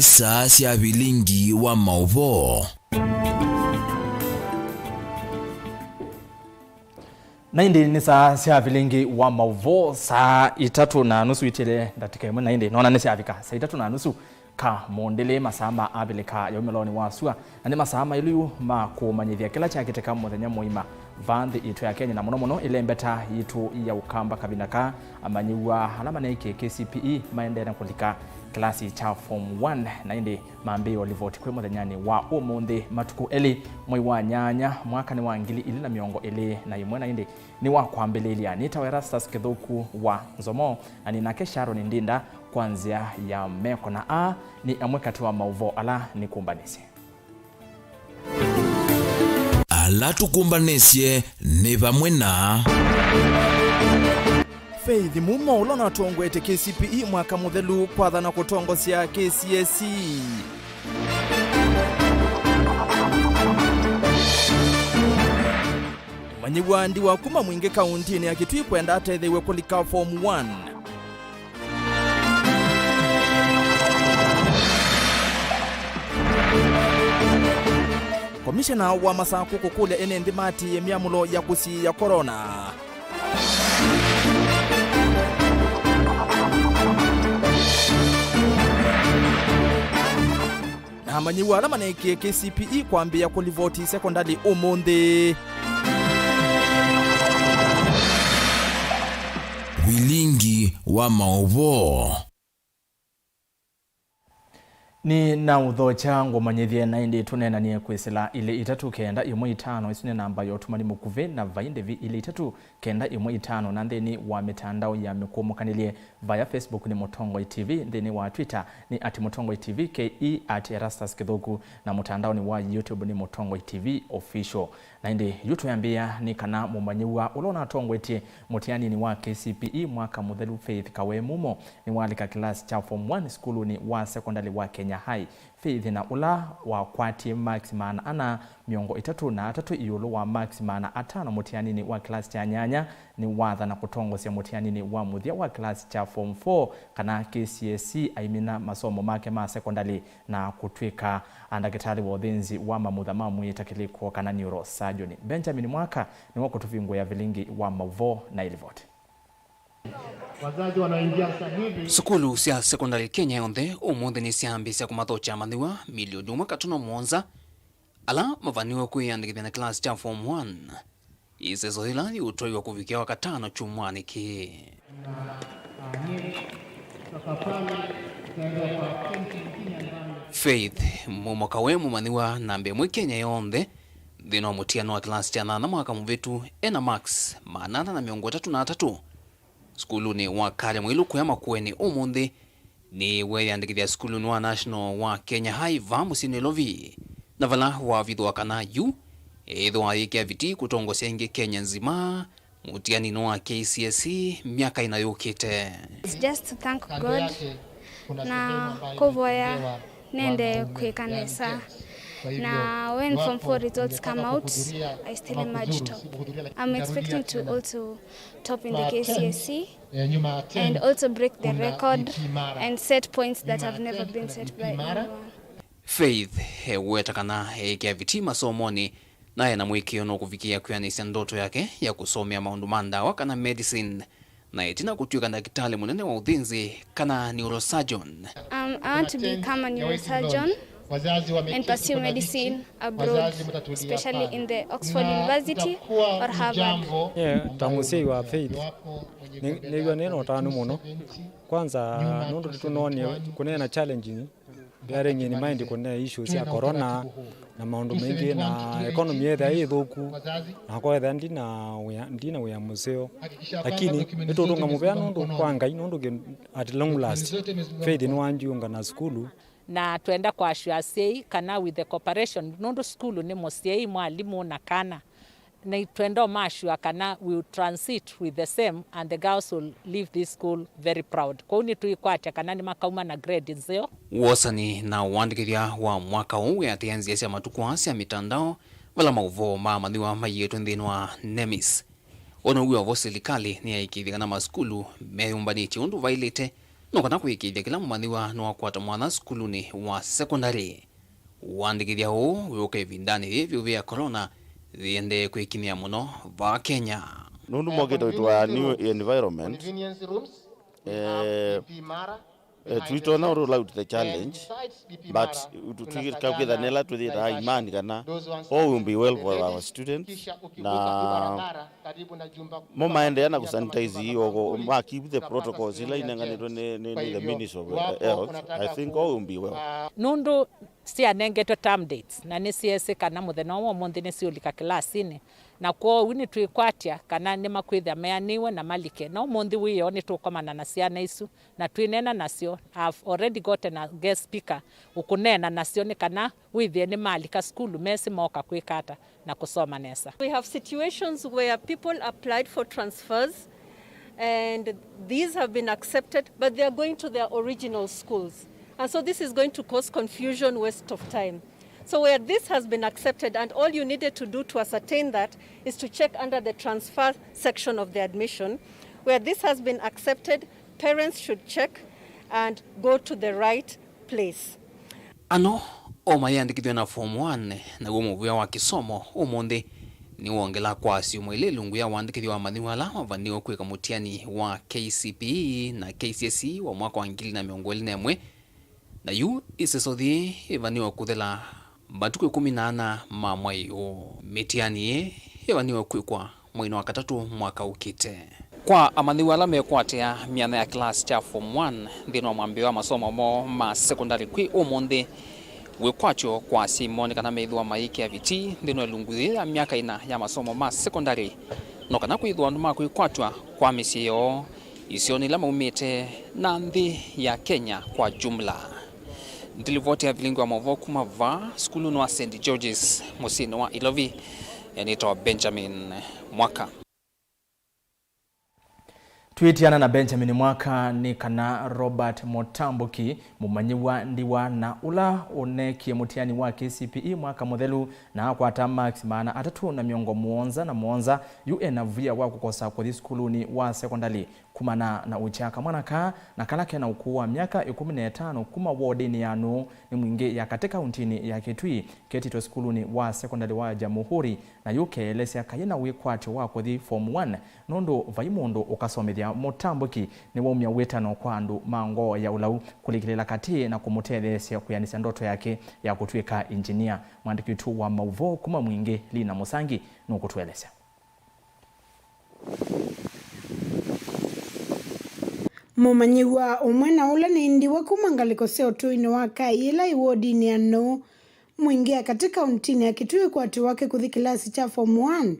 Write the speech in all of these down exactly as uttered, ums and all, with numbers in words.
Saa sya vilingi wa maũvoo. Na ĩndĩ nĩ saa sya vilingi wa maũvoo, saa itatũ na nusu itĩle ndatĩka ĩmwe, na ĩndĩ nona nĩ syavika saa itatũ na nusu. Ka mũndĩlĩ masaa ma avilika ya umĩlonĩ wa sua, na nĩ masaa maĩlu yu ma kũmanyĩthya kĩla kyakĩtĩka mũthenya mũima vaa nthĩ itũ ya Kenya, na mũno mũno ĩlembeta yitũ ya Ũkamba. Kavinda kaa, amanyĩw'a ala maneekie K C P E maendee na kũlika kĩlasi kya form one, na ĩndĩ mambĩĩe livoti kwĩ mũthenyanĩ wa ũmũnthĩ, matukũ elĩ, mwei wa nyanya, mwakanĩ wa ngili ilĩ na mĩongo ĩlĩ na ĩmwe, na ĩndĩ nĩ wa kwambĩlĩlya. Nĩtawa Erastus Kĩthũku wa Nzomo, na nĩ nake Sharon Ndinda kwa nzĩa ya meko, na aa nĩ amwe katĩ wa maũvoo ala nĩkũmbanĩsye. Ala tũkũmbanĩsye nĩ vamwe na Faith Mumo, ũla ũnatongoetye K C P E mwaka mũthelu, kwathana kũtongosya K C S E. Mũmanyĩw'a Ndi wa kuma Mwingĩ kauntinĩ ya Kitui kwenda atetheew'e kũlika form one. Komishena wa Masakũ kũkũlya ene nthĩ matiĩe myamũlo ya kũsiĩĩa korona. Na amanyĩw'a ala maneekie K C P E kwambĩĩa kũlivoti sekondalĩ ũmũnthĩ. Vilingi wa maũvoo. Nĩ na ũthokya ngũmanyĩthye, na ĩndĩ tũneenanie kwĩsĩla ilĩ itatũ kenda ĩmwe itano. Ĩsu nĩ namba ya ũtũmani mũkuvĩ, na vai ndĩvi ilĩ itatũ kenda ĩmwe itano, na nthĩnĩ wa mĩtandao ya mĩkũmũkanĩlye, vaya Facebook nĩ Mũtongoi T V, nthĩnĩ wa Twitter nĩ at Mũtongoi T V, K E at Erastus Kĩthũku, na mũtandaonĩ wa YouTube nĩ Mũtongoi T V Official. Na ĩndĩ yu twĩambĩĩa nĩ kana mũmanyĩw'a ũla ũnatongoetye mũtianinĩ wa K C P E mwaka mũthelu, Faith Kawe Mumo, nĩwalika kĩlasi kya form one sukulunĩ wa sekondalĩ wa Kenya High. Faith, na ũla wakwatie marks maana ana mĩongo ĩtatũ na atatũ ĩũlũ wa marks maana atano mũtianinĩ wa kĩlasi kya nyanya, nĩwathana kũtongosya mũtianinĩ wa mũthya wa kĩlasi kya form four, kana K C S E, aimina masomo make ma sekondalĩ na kũtw'ĩka ndakĩtalĩ wa ũthĩnzi wa mamutha ma mwĩĩ ta kĩlĩko kana neurosurgeon. Benjamin Mwaka nĩwe ũkũtũvingũĩa vilingi wa maũvoo na ĩlivoti. Wazazi wanaoingia sasa hivi. Sukulu sya sekondalĩ Kenya yonthe ũmũnthĩ nĩsyambĩĩsya kũmathokya amanyĩw'a milioni ũmwe katuno mũonza ala mavaniwe kwĩyandĩkĩthya na kĩlasi kya form one. Ĩseso yĩla yĩũtwaiwa kũvikĩa Wakatano kyumwanĩ kĩĩ. Faith Mumo Kawe, mũmanyĩw'a namba ĩmwe Kenya yonthe nthĩnĩ wa mũtiano wa kĩlasi kya nyanya mwaka mũvĩtu, ena marks maana ana na mĩongo ĩtatũ na atatũ sukulunĩ wa Karia Mwĩlu kũya Makueni ũmũnthĩ, nĩweeyandĩkĩthya sukulunĩ wa National wa Kenya High vaa mũsyĩ Nairobi, na vala wavithũa kana yu ethĩwa ayĩkĩa vitii kũtongosya ĩngĩ Kenya nzima mũtianinĩ wa K C S E myaka ĩna yũkĩte. It's just to thank God na kũvoya nende kwĩka nesa. Na when form four results come out, I still emerge top. I'm expecting to also top in the K C S E and also break the record and set points that have never been set by anyone. Faith eweta kana eĩkĩa vitii masomonĩ na ena mũĩkĩĩo nũkũvikĩĩa kwĩanĩsya ndoto yake ya kũsomea maũndũ ma ndawa kana medicine, na ĩtina kũtw'ĩka ndakĩtalĩ mũnene wa ũthĩnzi kana neurosurgeon. Um, I want to become a neurosurgeon and pursue medicine abroad, especially in the Oxford University or Harvard. Yeah, ta mũsyai wa Faith, nĩ- nĩw'a nĩna ũtanu mũno. Kwanza, nũndũ nĩtũnoonie kũneena challenge yareng'ie nĩ mind kũnea issue sya corona na maũndũ maingĩ, na economy yethĩa yĩ thũku, nakwa ethĩa ndina wĩa, ndina wĩa mũseo, lakini nĩtũtũnga mũvea nũndũ kwa Ngai, nũndũ kĩ- at long last Faith nĩwanjiũnga na sukulu. Na twenda kwa assure asyai kana with the cooperation, nũndũ sukulu nĩ mũsyai, mwalimũ na kana, na twenda ũma assure kana we will transit with the same and the girls will leave this school very proud. Kwoou nĩtũikwatya kana nĩmakauma na grade nzeo. Wosani na ũandĩkĩthya wa mwaka ũũ wĩatĩĩa nzĩa sya matukũ aa sya mĩtandao, vala maũvoo ma amanyĩw'a maiĩtwe nthĩnĩ wa NEMIS. Ona wĩ o vo, silikalĩ nĩyaĩkĩĩthya kana masukulu meyũmbanĩtye ũndũ vaĩlĩte, No kana kũĩkĩĩthya kĩla mũmanyĩw'a nĩwakwata mwanya sukulunĩ wa sekondalĩ. Ũandĩkĩthya ũũ wĩũka ĩvindanĩ yĩĩ vyũvĩ ya corona yĩendee kwĩkinyĩa mũno vaa Kenya. Nũndũ mokĩte wĩtũ wa new environment, eh, eh, tũitonya roll out the challenge, but tũkakĩthanĩla twĩthĩtaa imani kana all will be well for our students, na mo maendeea na kũsanitize oko, ma keep the protocols ila inenganĩtwe nĩ, nĩ, nĩ the Ministry of Health. I think all will be well. Nũndũ syanengetwe term dates na nĩsyeesĩ kana mũthenya wa ũmũnthĩ nĩsiũlika kĩlasinĩ, na kwoou nĩtwĩkwatya kana nĩmakwĩthĩa meanĩwe na malike. Na ũmũnthĩ wĩoo nĩtũkomana na syana isu na twĩneena nasyo. I've already gotten a guest speaker ũkũneena nasyo nĩ kana wĩthĩe nĩmalika sukulu mesĩ mooka kwĩka ata na kũsoma nesa. We have situations where people applied for transfers and these have been accepted, but they are going to their original schools. And so this is going to cause confusion, waste of time. So where this has been accepted, and all you needed to do to ascertain that is to check under the transfer section of the admission. Where this has been accepted, parents should check and go to the right place. Ano o mayĩandĩkĩthw'a na Form one, naw'o mũvĩa wa kĩsomo ũmũnthĩ nĩwongela kwa syumwa ilĩ ilungu ya ũandĩkĩthya wa amanyĩw'a ala mavaniwe kwĩka mũtiani wa K C P E na K C S E wa mwaka wa ngili na mĩongo ĩlĩ na ĩmwe, na yu ĩsesothi ĩvaniwe kũthela matukũ ĩkũmi na ana ma mwai ũũ. Mĩtiani ĩĩ yĩvaniwe kwĩkwa mweinĩ wa katatũ mwaka ũkĩte. Kwa amanyĩw'a ala mekwatĩa myanya ya kĩlasi kya Form one nthĩnĩ wa mwambĩĩo wa masomo moo ma sekondalĩ kwĩ ũmũnthĩ, wĩkwatyo kwa asyai moo nĩ kana meĩthĩwa mayĩkĩa viti nthĩnĩ wa ilungu yĩĩ ya myaka ĩna ya masomo ma sekondalĩ, no kana kwĩthĩwa andũ ma kwĩkwatw'a kwa mĩsyĩ yoo, isionĩ ila maumĩte, na nthĩ ya Kenya kwa jumla. Nĩ livoti ya vilingi wa maũvoo kuma vaa sukulunĩ wa Saint George's mũsyĩnĩ wa Ilovi, nĩtawa Benjamin Mwaka. Twĩtiana na Benjamin Mwaka, nĩ kana Robert Mũtambũki, mũmanyĩw'a ndiwa na ũla ũneekie mũtiani wa K C P E mwaka mũthelu na akwata marks maana atatũ na mĩongo mũonza na mũonza, yu ena via wa kũkosa kũthi sukulunĩ wa sekondalĩ. Kumana na ũkya kamwana kaa na kala kena ũkũũ wa myaka ĩkũmi na ĩtano kuma wodinĩ ya Nũũ nĩ Mwingĩ ya katĩ kauntinĩ ya Kitui, ketĩtwe sukulunĩ wa sekondalĩ wa Jamhuri, na yu keelesya kayĩ na wĩkwatyo wa kũthi Form one, nũndũ vai mũndũ ũkasomethya Mũtambũki nĩwaumya wĩtano kwa andũ ma ngoo ya ũlau kũlikĩlĩla katĩ na kũmũtetheesya kwĩanĩsya ndoto yake ya kũtw'ĩka injinia. Mwandĩki witũ wa maũvoo kuma Mwingĩ, Lina Mũsangi, nũkũtũelesya. Mũmanyĩw'a ũmwe na ũla nĩ ndiwa kuma ngalĩko sya ũtũinĩ wa Kaĩ ĩla ĩ wodinĩ ya Nũũ Mwingĩ ya katĩ kauntinĩ ya Kitui kwatĩ wake kũthi kĩlasi kya Form one.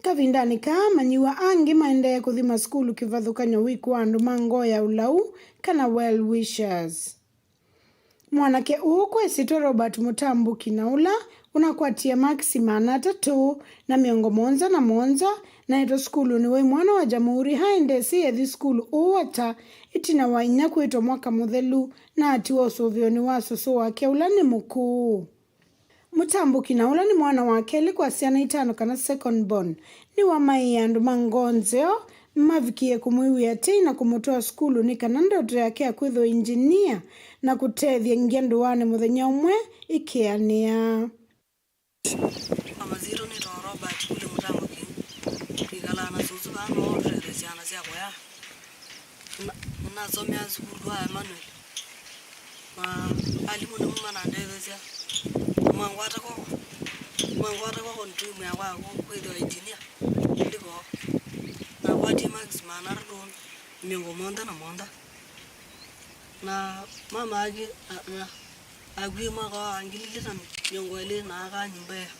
Kavindanĩ kaa, amanyĩw'a angĩ maendee kũthi masukulu kĩvathũkany'o wĩkw'a andũ ma ngoo ya ũlau, kana well wishers. Mwanake ũũ kwesĩtwe Robert Mũtambũki na ũla ũnakwatie makisi maana atatũ na mĩongo mũonza na mũonza, na etwa sukulunĩ wa imwana wa Jamhuri aendesye ethi sukulu ũũ ata ĩtina wa inyia kwĩtwa mwaka mũthelu na atiwa ũsũvĩonĩ wa sũsũ wake ũla nĩ mũkũũ. Mũtambũki na ũla nĩ mwana wa kelĩ kwa syana itano kana second born, nĩwamaĩie andũ ma ngoo nzeo mavikie kũmwĩw'ĩa tei na kũmũtwaa sukulu nĩ kana ndoto yake ya kwĩthĩwa injinia na kũtethya ngya ndũanĩ mũthenya ũmwe ĩkeanĩa. Mama sitũ nĩtawa Robert Willy Mũtambũki. Twĩkalaa na sũsũ vaa nũũ ũtũtetheesya na sya kũya. Na, nasomea sukulu wa Emmanuel. Na alimũ nĩmo manandetheesya. Mangwata kw'oko. Mangwata kw'oko nĩtũimwĩa kwa kwĩthĩwa engineer. Ndiko. Nakwatie marks maana atatũ mĩongo mũonza na mũonza. Na mama aki-, a-, a-, akw'ĩe mwaka wa ngili ilĩ na mĩongo ĩlĩ na akaa nyũmba ĩyo.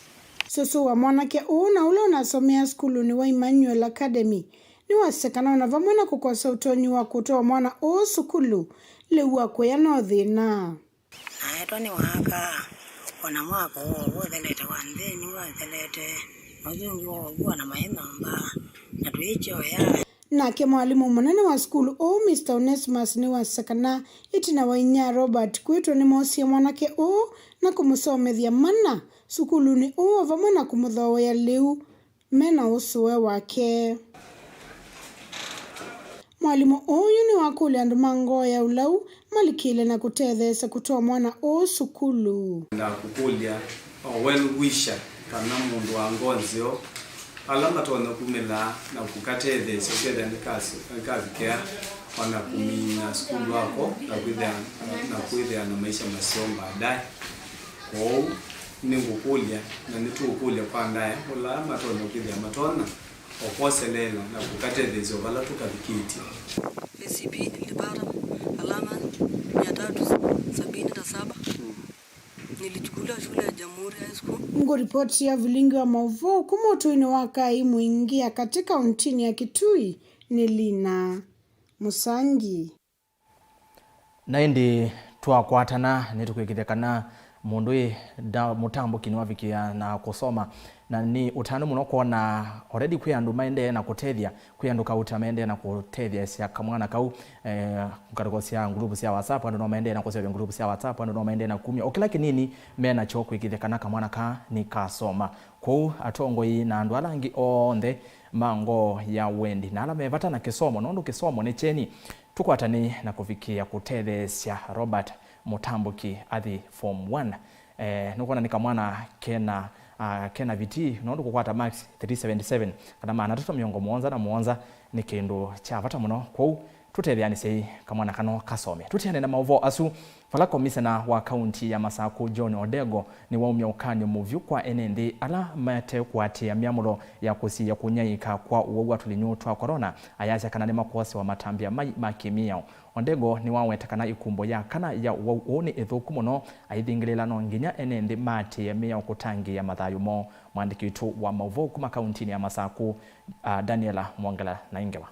Sũsũ wa mwanake ũũ na ũla ũnasomea sukulunĩ wa Emmanuel Academy nĩwaseka na ona vamwe na kũkosa ũtonyi wa kũtwaa mwana ũũ sukulu, lĩu wa kũya no thĩna. Naetwa nĩ waka, ona mwako woo ũthelete wa nthĩnĩ wathelete, na ũsu ũngĩ woo ũkua na maĩ nyũmba, na tũikyoya. Nake mwalimũ mũnene wa sukulu ũũ, Mister Onesmus, nĩwasya kana ĩtina wa inyia Robert kwĩtwa nĩmoosie mwanake ũũ na kũmũsomethya mana sukulunĩ ũũ o vamwe na kũmũthooea lĩu me na ũsũe wake. Mwalimũ ũyũ nĩwakũlya andũ ma ngoo ya ũlau malikĩle na kũtetheesya kũtwaa mwana ũũ sukulu. Na kũkũlya o well wisher kana mũndũ wa ngoo nzeo ala matonya kumĩlaa na kũkatetheesya ũkethĩa nĩkavikĩa o na kũmina sukulu wako na kwĩthĩa na kwĩthĩa na maisha maseo baadaye. Kwoou nĩngũkũlya na nĩtũũkũlya kwa ndaĩa ũla matonya kwĩthĩa matonya o kwoseleela na kũkatetheesya o vala tũkavikĩtye. K C P nilipata alama mia tatu sabini na saba. Nilichukuliwa shule ya Jamhuri High School. Ngũripoti ya vilingi wa maũvoo kuma ũtũinĩ wa Kaai Mwingi ya katĩ kauntinĩ ya Kitui nĩ Lina Mũsangi. Na ĩndĩ twakwatana, nĩtũkwĩkĩthya kana mũndũ ĩ nda mũtambũki nĩwavikĩa na kũsoma, na nĩ ũtanu mũno kwona already kwĩ andũ maendee na kũtethya, kwĩ andũ kauta maendee na kũtetheesya kamwana kau, eh, ngalĩko sya ngulupu sya WhatsApp, andũ no maendee na kũseũvya ngulupu sya WhatsApp, andũ no maendee na kumya o kĩla kĩnini me nakyo kwĩkĩthya kana kamwana kaa nĩkasoma. Kwoou atongoi na andũ ala angĩ onthe ma ngoo ya wendi na ala me vata na kĩsomo, nũndũ kĩsomo nĩ kyeni, tũkwatanĩe na kũvikĩĩa kũtetheesya Robert Mũtambũki athi form one. Eh, nũkwona nĩ kamwana kena, ah, kena vitii, nũndũ kũkwata marks three seventy seven kana maana atatũ mĩongo mũonza na mũonza nĩ kĩndũ kya vata mũno. Kwoou tũtetheanĩsyei kamwana kano kasome. Tũteane na maũvoo asu, vala komĩsena wa kaunti ya Masakũ John Odego nĩwaumya ũkany'o mũvyũ kwa ene nthĩ ala mate kũatĩĩa myamũlo ya kũsiĩĩa kũnyaĩĩka kwa ũwau wa tũlinyũ twa corona, ayasya kana nĩmakwosewa matambya mai ma kĩmĩao. Odego nĩwaweta kana ĩkumbo ya kana ya ũwau ũũ nĩ ĩthũku mũno, aithingĩlĩĩla no nginya ene nthĩ maatĩĩe mĩao kũtangĩĩa mathayũ moo. Mwandĩki witũ wa maũvoo kuma kauntinĩ ya Masakũ, ah, Daniela Mwongela na ĩngewa.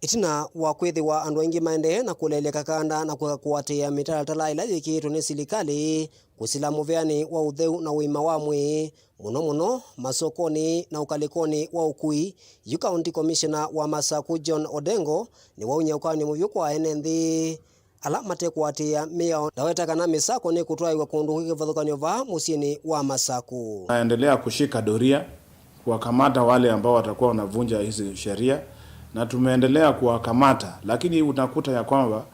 Ĩtina wa kwĩthĩwa andũ aingĩ maendee na kũlelya kakanda na kũeka kũatĩĩa mĩtalatala ĩla yĩkĩĩtwe nĩ silikalĩ kũsila mũvĩanĩ wa ũtheu na ũima wa mwĩĩ, mũno mũno masokonĩ na ũkalĩkonĩ wa ũkui, yu County Commissioner wa Masakũ John Odengo nĩwaumya ũkany'o mũvyũ kwa ene nthĩ ala mate kũatĩĩa mĩao. Ndaweta kana mĩsako nĩkũtwaĩwa kũndũ kwĩ kĩvathũkany'o vaa mũsyĩnĩ wa Masakũ. Naendelea kushika doria, kuwakamata wale ambao watakuwa wanavunja hizi sheria, na tumeendelea kuwakamata, lakini unakuta ya kwamba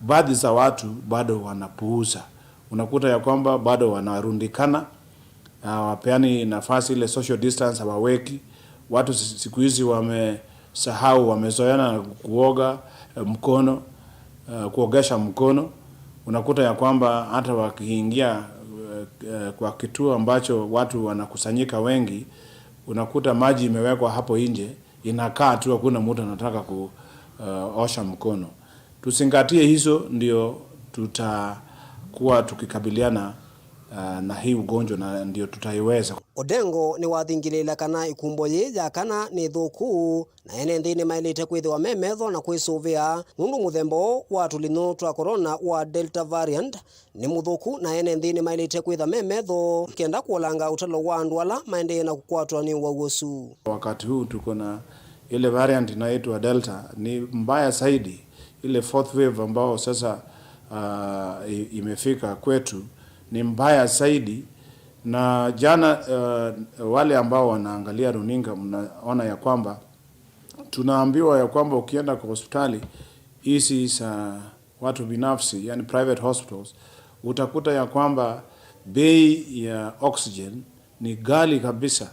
baadhi za watu bado wanapuuza. Unakuta ya kwamba bado wanarundikana, hawapeani nafasi, ile social distance hawaweki. Watu si- siku hizi wamesahau, wamezoeana na kuoga eh, mkono, eh, kuogesha mkono. Unakuta ya kwamba hata wakiingia eh, eh, kwa kituo ambacho watu wanakusanyika wengi, unakuta maji imewekwa hapo nje, inakaa tu, hakuna mtu anataka kuosha mkono. Tuzingatie hizo, ndio tutakuwa tukikabiliana ah, na hii ugonjwa, na ndio tutaiweza. Odengo nĩwathingĩlĩĩla kana ĩkumbo yĩĩ ya kana nĩ ĩthũku, na ene nthĩ nĩmaĩlĩte kwĩthĩwa me metho na kwĩsũvĩa, nũndũ mũthemba ũũ wa tũlinyũ twa corona wa Delta variant nĩ mũthũku, na ene nthĩ nĩmaĩlĩte kwĩtha me metho kenda kũolanga ũtalo wa andũ ala maendee na kũkwatwa nĩ ũwau ũsu. Wakati huu tuko na ile variant inaitwa Delta, ni mbaya zaidi. Ile fourth wave ambao sasa ah, i- imefika kwetu ni mbaya zaidi. Na jana ah, wale ambao wanaangalia runinga, mnaona ya kwamba tunaambiwa ya kwamba ukienda kwa hospitali hizi za watu binafsi, yani private hospitals, utakuta ya kwamba bei ya oxygen ni ghali kabisa.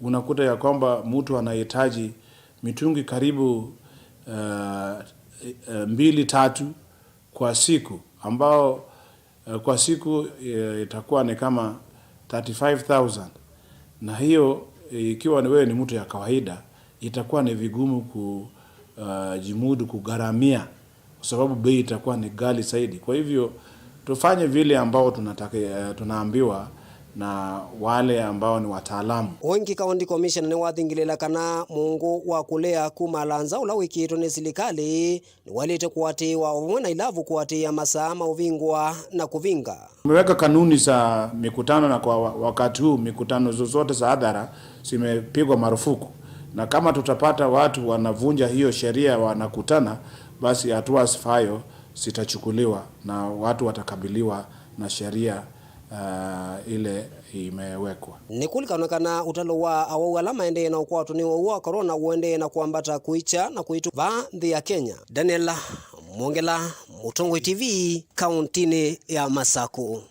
Unakuta ya kwamba mtu anahitaji mitungi karibu eh, eh, mbili tatu kwa siku, ambao eh, kwa siku eh, itakuwa ni kama thirty-five thousand, na hiyo eh, ikiwa ni wewe ni mtu ya kawaida, itakuwa ni vigumu kujimudu kugharamia, kwa sababu bei itakuwa ni ghali zaidi. Kwa hivyo tufanye vile ambao tunataka, eh, tunaambiwa na wale ambao ni wataalamu. Ũngĩ, County Commissioner nĩwathingĩlĩĩla kana mũngũ wa kũlea kuma Alanza ũla wĩkĩĩtwe nĩ silikalĩ nĩwaĩlĩte kũatĩĩwa, o vamwe na ilavu kũatĩĩa masaa ma ũvingũa na kũvinga. Tumeweka kanuni za mikutano, na kwa wa- wakati huu mikutano zozote za hadhara zimepigwa marufuku, na kama tutapata watu wanavunja hiyo sheria wanakutana, basi hatua zifaayo zitachukuliwa na watu watakabiliwa na sheria ah, ile imewekwa. Nĩkũlikanw'a kana ũtalo wa awau ala maendee na ũkwatwa nĩ ũwau wa corona ũendee na kwambata kũikya na kũitũ vaa nthĩ ya Kenya. Daniel Mwongela, Mũtongoi T V, kauntinĩ ya Masakũ.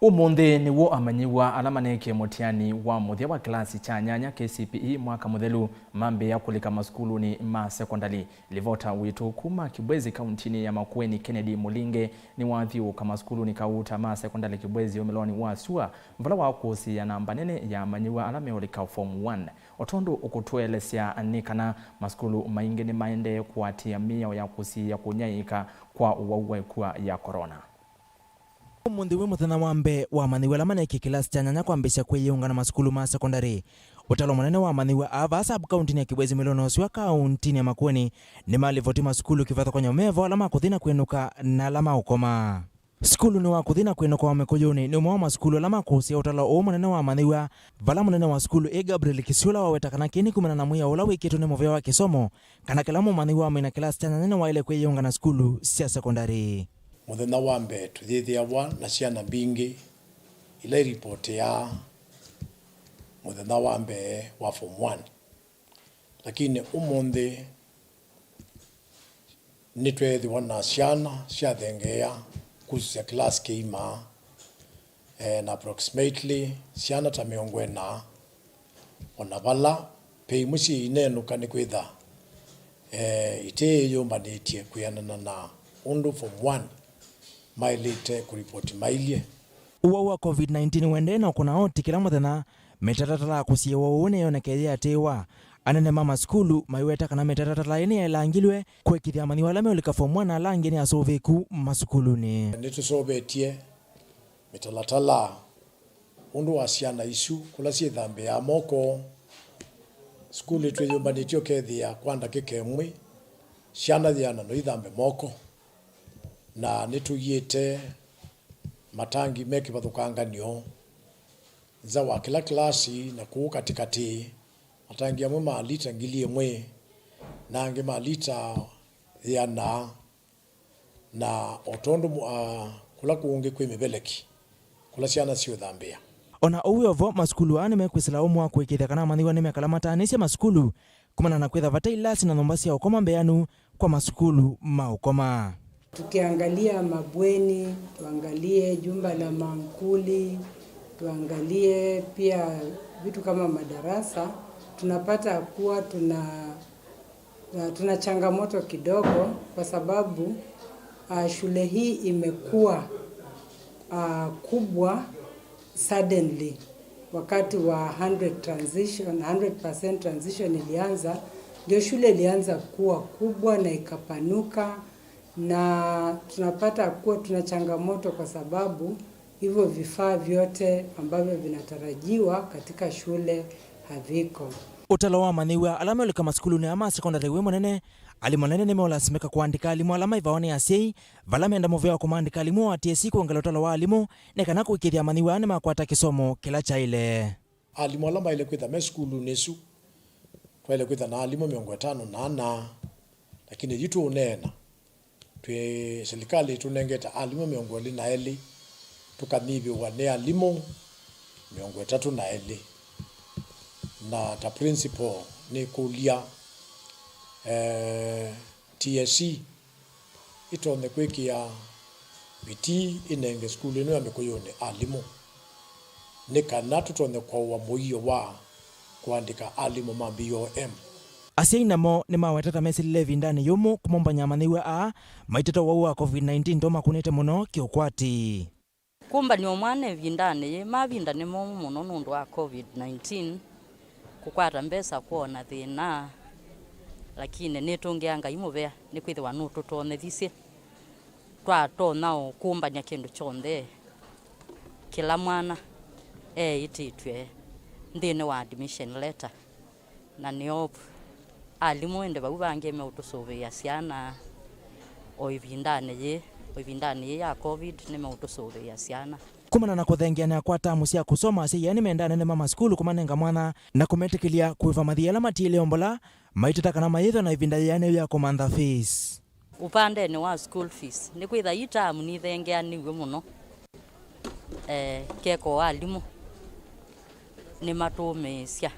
Ũmũnthĩ nĩw'o amanyĩw'a ala maneekie mũtiani wa mũthya wa kĩlasi kya nyanya K C P E mwaka mũthelu mambĩĩa kũlika masukulunĩ ma sekondalĩ. Livota witũ kuma Kibwezi kauntinĩ ya Makueni, Kennedy Mũlinge, nĩwathyũũka masukulunĩ kauta ma sekondalĩ Kibwezi ũmĩlonĩ wa sua, vala wakũsĩĩa namba nene ya amanyĩw'a ala meũlika Form one. O tondũ ũkũtũelesya nĩ kana masukulu maingĩ nĩmaendee kũatĩĩa mĩao ya kũsiĩĩa kũnyaĩĩka kwa ũwau wa ĩkua ya corona. Ũmũnthĩ wĩ mũthenya wa mbee wa amanyĩw'a ala maneekie kĩlasi kya nyanya kwambĩĩsya kwĩyĩũnga na masukulu ma sekondalĩ. Ũtalo mũnene wa amanyĩw'a aa vaa sub-kauntinĩ ya Kibwezi ũmĩlonĩ wa sua kauntinĩ ya Makueni nĩmalivoti masukulu kĩvathũkany'o me vo ala ma kũthi na kwĩnũka na ala ma ũkoma. Sukulunĩ wa kũthi na kwĩnũka wa Mĩkũyũnĩ nĩ ũmwe wa masukulu ala makũsĩĩa ũtalo ũũ mũnene wa amanyĩw'a, vala mũnene wa sukulu ĩ Gabriel Kisiũla waweta kana kĩĩ nĩ kumana na mwĩao ũla wĩkĩtwe nĩ mũvĩa wa kĩsomo kana kĩla mũmanyĩw'a wamina kĩlasi kya nyanya nĩwaĩle kwĩyĩũnga na sukulu sya sekondalĩ. Mũthenya wa mbee tũyĩthĩawa na syana mbingĩ ila iripotĩaa mũthenya wa mbee wa Form one. Lakini ũmũnthĩ nĩtweethĩwa na syana syathengeea kusũsya kĩlasi kĩima, eh, na approximately syana ta mĩongo ĩna, o na vala ve imwe syĩineenũka nĩkwĩtha, eh, iteeyũmbanĩtye kwĩanana na ũndũ Form one maĩlĩte kũripoti mailye. Ũwau wa COVID nineteen ũendee na ũkũna oti kĩla mũthenya, mĩtatatala ya kũsiĩĩwa ũu nĩyonekie yĩatĩĩwa. Anene ma masukulu maiweta kana mĩtatatala ĩĩ nĩyaĩlangilw'e kũĩkĩĩthya amanyĩw'a ala meũlika Form one na ala angĩ nĩ asũvĩĩku masukulunĩ. Nĩtũseũvĩtye mĩtalatala ũndũ wa syana isu kũla syĩthambĩaa moko. Sukulu ĩtwĩyũmbanĩtye ũkethĩa kwa ndatĩka ĩmwe syana yĩana no ithambe moko, na nĩtũiĩte matangi me kĩvathũkangan'yo nza wa kĩla kĩlasi na kũu katĩkatĩ, matangi amwe ma lita ngili ĩmwe na angĩ ma lita yĩana, na o tondũ, ah, kũla kũngĩ kwĩ mĩveleki kũla syana siũthambĩa. O na ũu wĩ o vo, masukulu aa nĩmekwĩsĩla ũmũ wa kũĩkĩĩthya kana amanyĩw'a nĩmekala mataanĩsye masukulu kumana na kwĩtha vate ilasi na nyũmba sya ũkoma mbeanu kwa masukulu ma ũkoma. Tukiangalia mabweni, tuangalie jumba la mankuli, tuangalie pia vitu kama madarasa, tunapata kuwa tuna, tuna changamoto kidogo kwa sababu, ah, shule hii imekuwa, ah, kubwa suddenly. Wakati wa hundred transition, hundred percent transition ilianza, ndio shule ilianza kuwa kubwa na ikapanuka, na tunapata kuwa tuna changamoto kwa sababu hivyo vifaa vyote ambavyo vinatarajiwa katika shule haviko. Ũtalo wa amanyĩw'a ala meũlika masukulunĩ aa ma sekondalĩ wĩ mũnene, alimũ anene nĩmeũlasimĩka kũandĩka alimũ ala maĩvawa nĩ asyai, vala menda mũvea wa kũmaandĩka alimũ ũatĩĩe syĩkũongela ũtalo wa alimũ nĩ kana kũĩkĩĩthya amanyĩw'a nĩmakwata kĩsomo kĩla kyaĩle. Alimũ ala maĩle kwĩtha me sukulunĩ ĩsu, twaĩle kwĩtha na alimũ mĩongo ĩtano na ana, lakini yu tũũneena, twĩ, silikalĩ ĩtũnengete alimũ mĩongo ĩlĩ na elĩ, tũkanyivĩwa nĩ alimũ mĩongo ĩtatũ na elĩ. Na ta principal nĩkũlya, eh, T S C ĩtonye kwĩkĩa vitii ĩnenge sukulu ĩno ya Mĩkũyũnĩ alimũ nĩ kana tũtonye kũaũa mũio wa kũandĩka alimũ ma B O M. Asyai namo nĩmaweta ta mesĩlile ĩvindanĩ yũmũ kũmombany'a amanyĩw'a aa maitata ũwau wa COVID nineteen ndũmakũnĩte mũno kĩũkwati. Kũmbanĩa mwana ĩvindanĩ yĩĩ, mavinda nĩ momũ mũno nũndũ wa COVID nineteen, kũkwata mbesa kwoo na thĩna, lakini nĩtũngĩa Ngai mũvea nĩkwĩthĩwa nũtũtonyethisye, twatonya o kũmbany'a kĩndũ kyonthe kĩla mwana eĩtĩtw'e nthĩnĩ wa admission letter. Na nĩo alimũ ĩndĩ vau vangĩ meũtũsũvĩĩa syana o ĩvindanĩ yĩĩ, o ĩvindanĩ yĩĩ ya COVID nĩmeũtũsũvĩĩa syana. Kumana na kũthengeanĩa kwa tamu sya kũsoma, asyai aa nĩmendaa anene ma masukulu kũmanenga mwanya na kũmetĩkĩlya kũĩva mathii ala matiĩle ombola maitata kana mayĩthwa na ĩvinda yĩanĩu ya kũmantha fees. Ũpandenĩ wa school fees, nĩkwĩtha ii taamu nithengeanĩw'e mũno. Eh, keko alimũ nĩmatũmĩĩsya,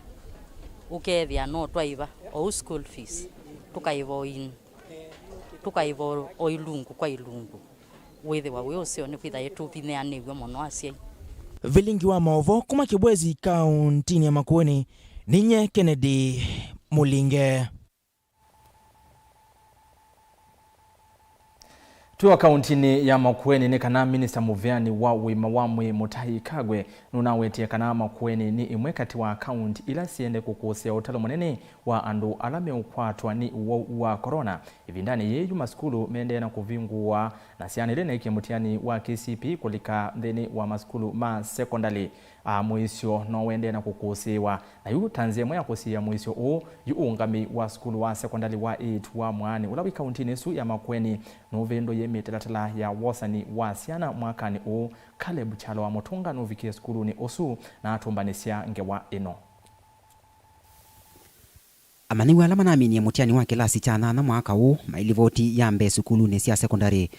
ũkethĩa no twaĩva oou school fees, tũkaĩva o in-, tũkaĩva o ilungu kwa ilungu. Wĩthĩwa wĩ ũseo nĩkwĩtha ĩtũvinyĩanĩw'e mũno asyai. Vilingi wa maũvoo kuma Kĩbwezi kaũntinĩ ya Makueni, ninyie Kennedy Mũlinge. Twĩ o kaũntinĩ ya Makueni, nĩ kana minista mũveani wa ũima wa mwĩĩ Mũtai Kagwe nũnawetie kana Makueni nĩ ĩmwe katĩ wa kaũnti ila siendee kũkũsĩa ũtalo mũnene wa andũ ala meũkwatwa nĩ ũwau wa corona. Ĩvindanĩ yĩĩ yu masukulu mendee na kũvingũwa, na syana ila inaikie mũtiani wa K C P e kũlika nthĩnĩ wa masukulu ma sekondalĩ. Aa, mũisyo no ũendee na kũkũsĩĩwa. Na yu ta nzĩa ĩmwe ya kũsiĩĩa mũisyo ũũ, yu ũũngamĩi wa sukulu wa sekondalĩ wa eĩtu wa Mwaanĩ, ũla wĩ kaũntinĩ ĩsu ya Makueni, nũvĩndũie mĩtalatala ya wosani wa syana mwakanĩ ũũ. Caleb Kyalo wa Mũtũnga nũvikie sukulunĩ ũsu na atũmbanĩsya ngewa ĩno. Amanyĩw'a ala manaminie mũtiani wa kĩlasi kya nyanya mwaka ũũ maĩ livoti ya mbee sukulunĩ sya sekondalĩ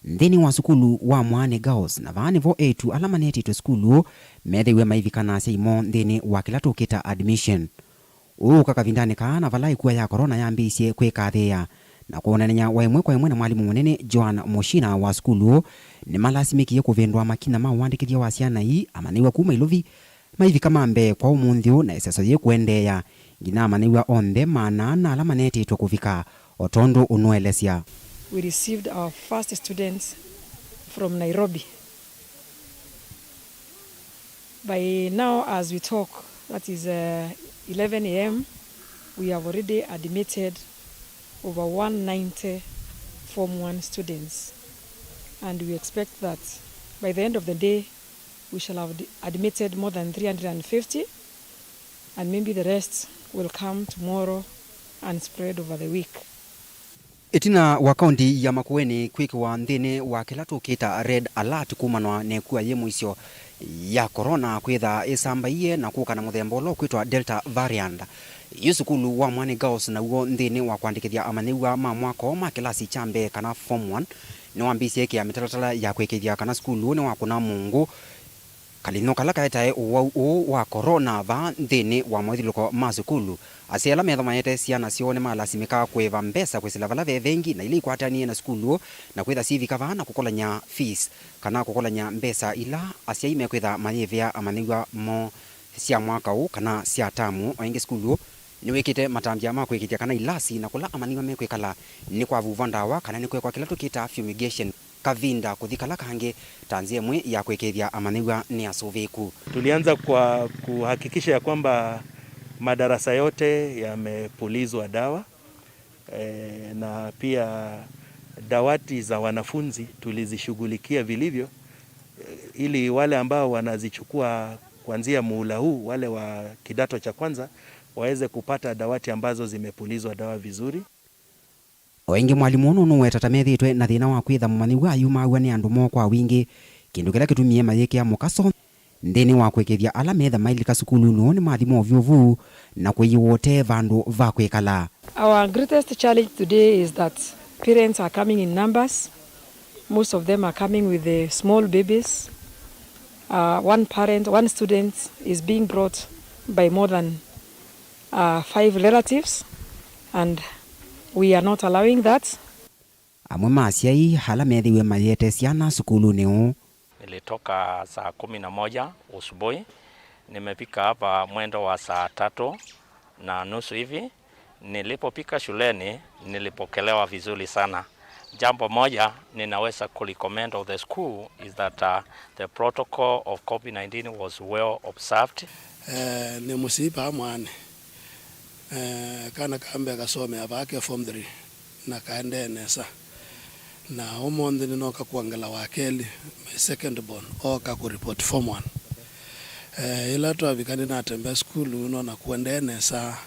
nthĩnĩ wa sukulu wa Mwaanĩ Girls, na vaa nĩvo eĩtu ala manetĩtwe sukulu methĩiwe maivika na asyai moo nthĩnĩ wa kĩla tũkĩta admission. Ũũ ũka kavindanĩ kaa na vala ĩkua ya corona yambĩĩisye kwĩkathĩĩa, na kũonanany'a wa ĩmwe kwa ĩmwe na mwalimũ mũnene Joan Mũchina wa sukulu ũũ, nĩmalasimĩkie kũvĩndũa makinya ma ũandĩkĩthya wa syana ii amanyĩw'a kuma Ilovi maivika ma mbee kwa ũmũnthĩ ũũ, na ĩseso yĩĩ kũendeea nginya amanyĩw'a onthe maana ana ala manetĩtwe kũvika, o tondũ ũnũelesya. We received our first students from Nairobi. By now, as we talk, that is, uh, eleven a m, we have already admitted over one ninety Form one students, and we expect that by the end of the day, we shall have ad-, admitted more than three hundred and fifty, and maybe the rest will come tomorrow and spread over the week. Ĩtina wa kaũnti ya Makueni kwĩkĩwa nthĩnĩ wa kĩla tũkĩta red alert kumanwa na ĩkua yĩ mũisyo ya corona kwĩtha ĩsambaie na kũka na mũthemba ũla ũkwĩtwa Delta variant, yu sukulu wa Mwaanĩ Girls naw'o nthĩnĩ wa kũandĩkĩthya amanyĩw'a ma mwaka ũũ ma kĩlasi kya mbee kana form one nĩwambĩĩsye ĩkĩa mĩtalatala ya kũĩkĩĩthya kana sukulu ũũ nĩwakũna mũngũ. Kalĩny'o kala kaetae ũwau ũũ wa corona vaa nthĩnĩ wa maũthyũlũlũko ma sukulu, asyai ala metho mayete syana syoo nĩmalasimĩkaa kũĩva mbesa kwĩsĩla vala ve vengi na ila ikwatanie na sukulu na kwĩtha syĩvika vaa na kũkolany'a fees, kana kũkolany'a mbesa ila asyai mekwĩtha mayĩvĩa amanyĩw'a moo sya mwaka ũũ kana sya tamu. O ĩngĩ, sukulu ũũ nĩwĩkĩte matambya ma kũĩkĩĩthya kana ilasi na kũla amanyĩw'a mekwĩkala nĩkwavuvwa ndawa kana nĩkwekwa kĩla tũkĩtaa fumigation kavinda kũthi kala kangĩ, ta nzĩa ĩmwe ya kũĩkĩĩthya amanyĩw'a nĩ asũvĩĩku. Tulianza kwa kuhakikisha ya kwamba madarasa yote yamepulizwa dawa, eh, na pia dawati za wanafunzi tulizishughulikia vilivyo, eh, ili wale ambao wanazichukua kuanzia muhula huu, wale wa kidato cha kwanza, waweze kupata dawati ambazo zimepulizwa dawa vizuri. O ĩngĩ, mwalimũ ũũ nũnũweta ta methĩĩtwe na thĩna wa kwĩtha mũmanyĩw'a ayumaaw'a nĩ andũ moo kwa wingĩ, kĩndũ kĩla kĩtumie mayĩkĩa mũkaso nthĩnĩ wa kũĩkĩĩthya ala metha mailika sukulunĩ ũũ nĩmathi movyũvu na kũiĩwa ũtee vandũ va kwĩkala. Our greatest challenge today is that parents are coming in numbers. Most of them are coming with the small babies. Uh, one parent, one student is being brought by more than uh, five relatives, and we are not allowing that. Amwe ma asyai ala methĩiwe mayĩete syana sukulunĩ ũũ. Nilitoka saa kumi na moja asubuhi, nimefika hapa mwendo wa saa tatu na nusu hivi. Nilipofika shuleni, nilipokelewa vizuri sana. Jambo moja ninaweza kulicommend of the school is that, uh, the protocol of covid nineteen was well observed. Eh, nĩ mũsyai vaa Mwaanĩ. Eh, kana ka mbee kasomea vaa ke form three, na kaendee nesa. Na ũmũnthĩ nĩnoka kwongela wa kelĩ, my second born, ooka kũreport form one. Eh, ĩla twavika nĩnatembea sukulu, nona kũendee nesa.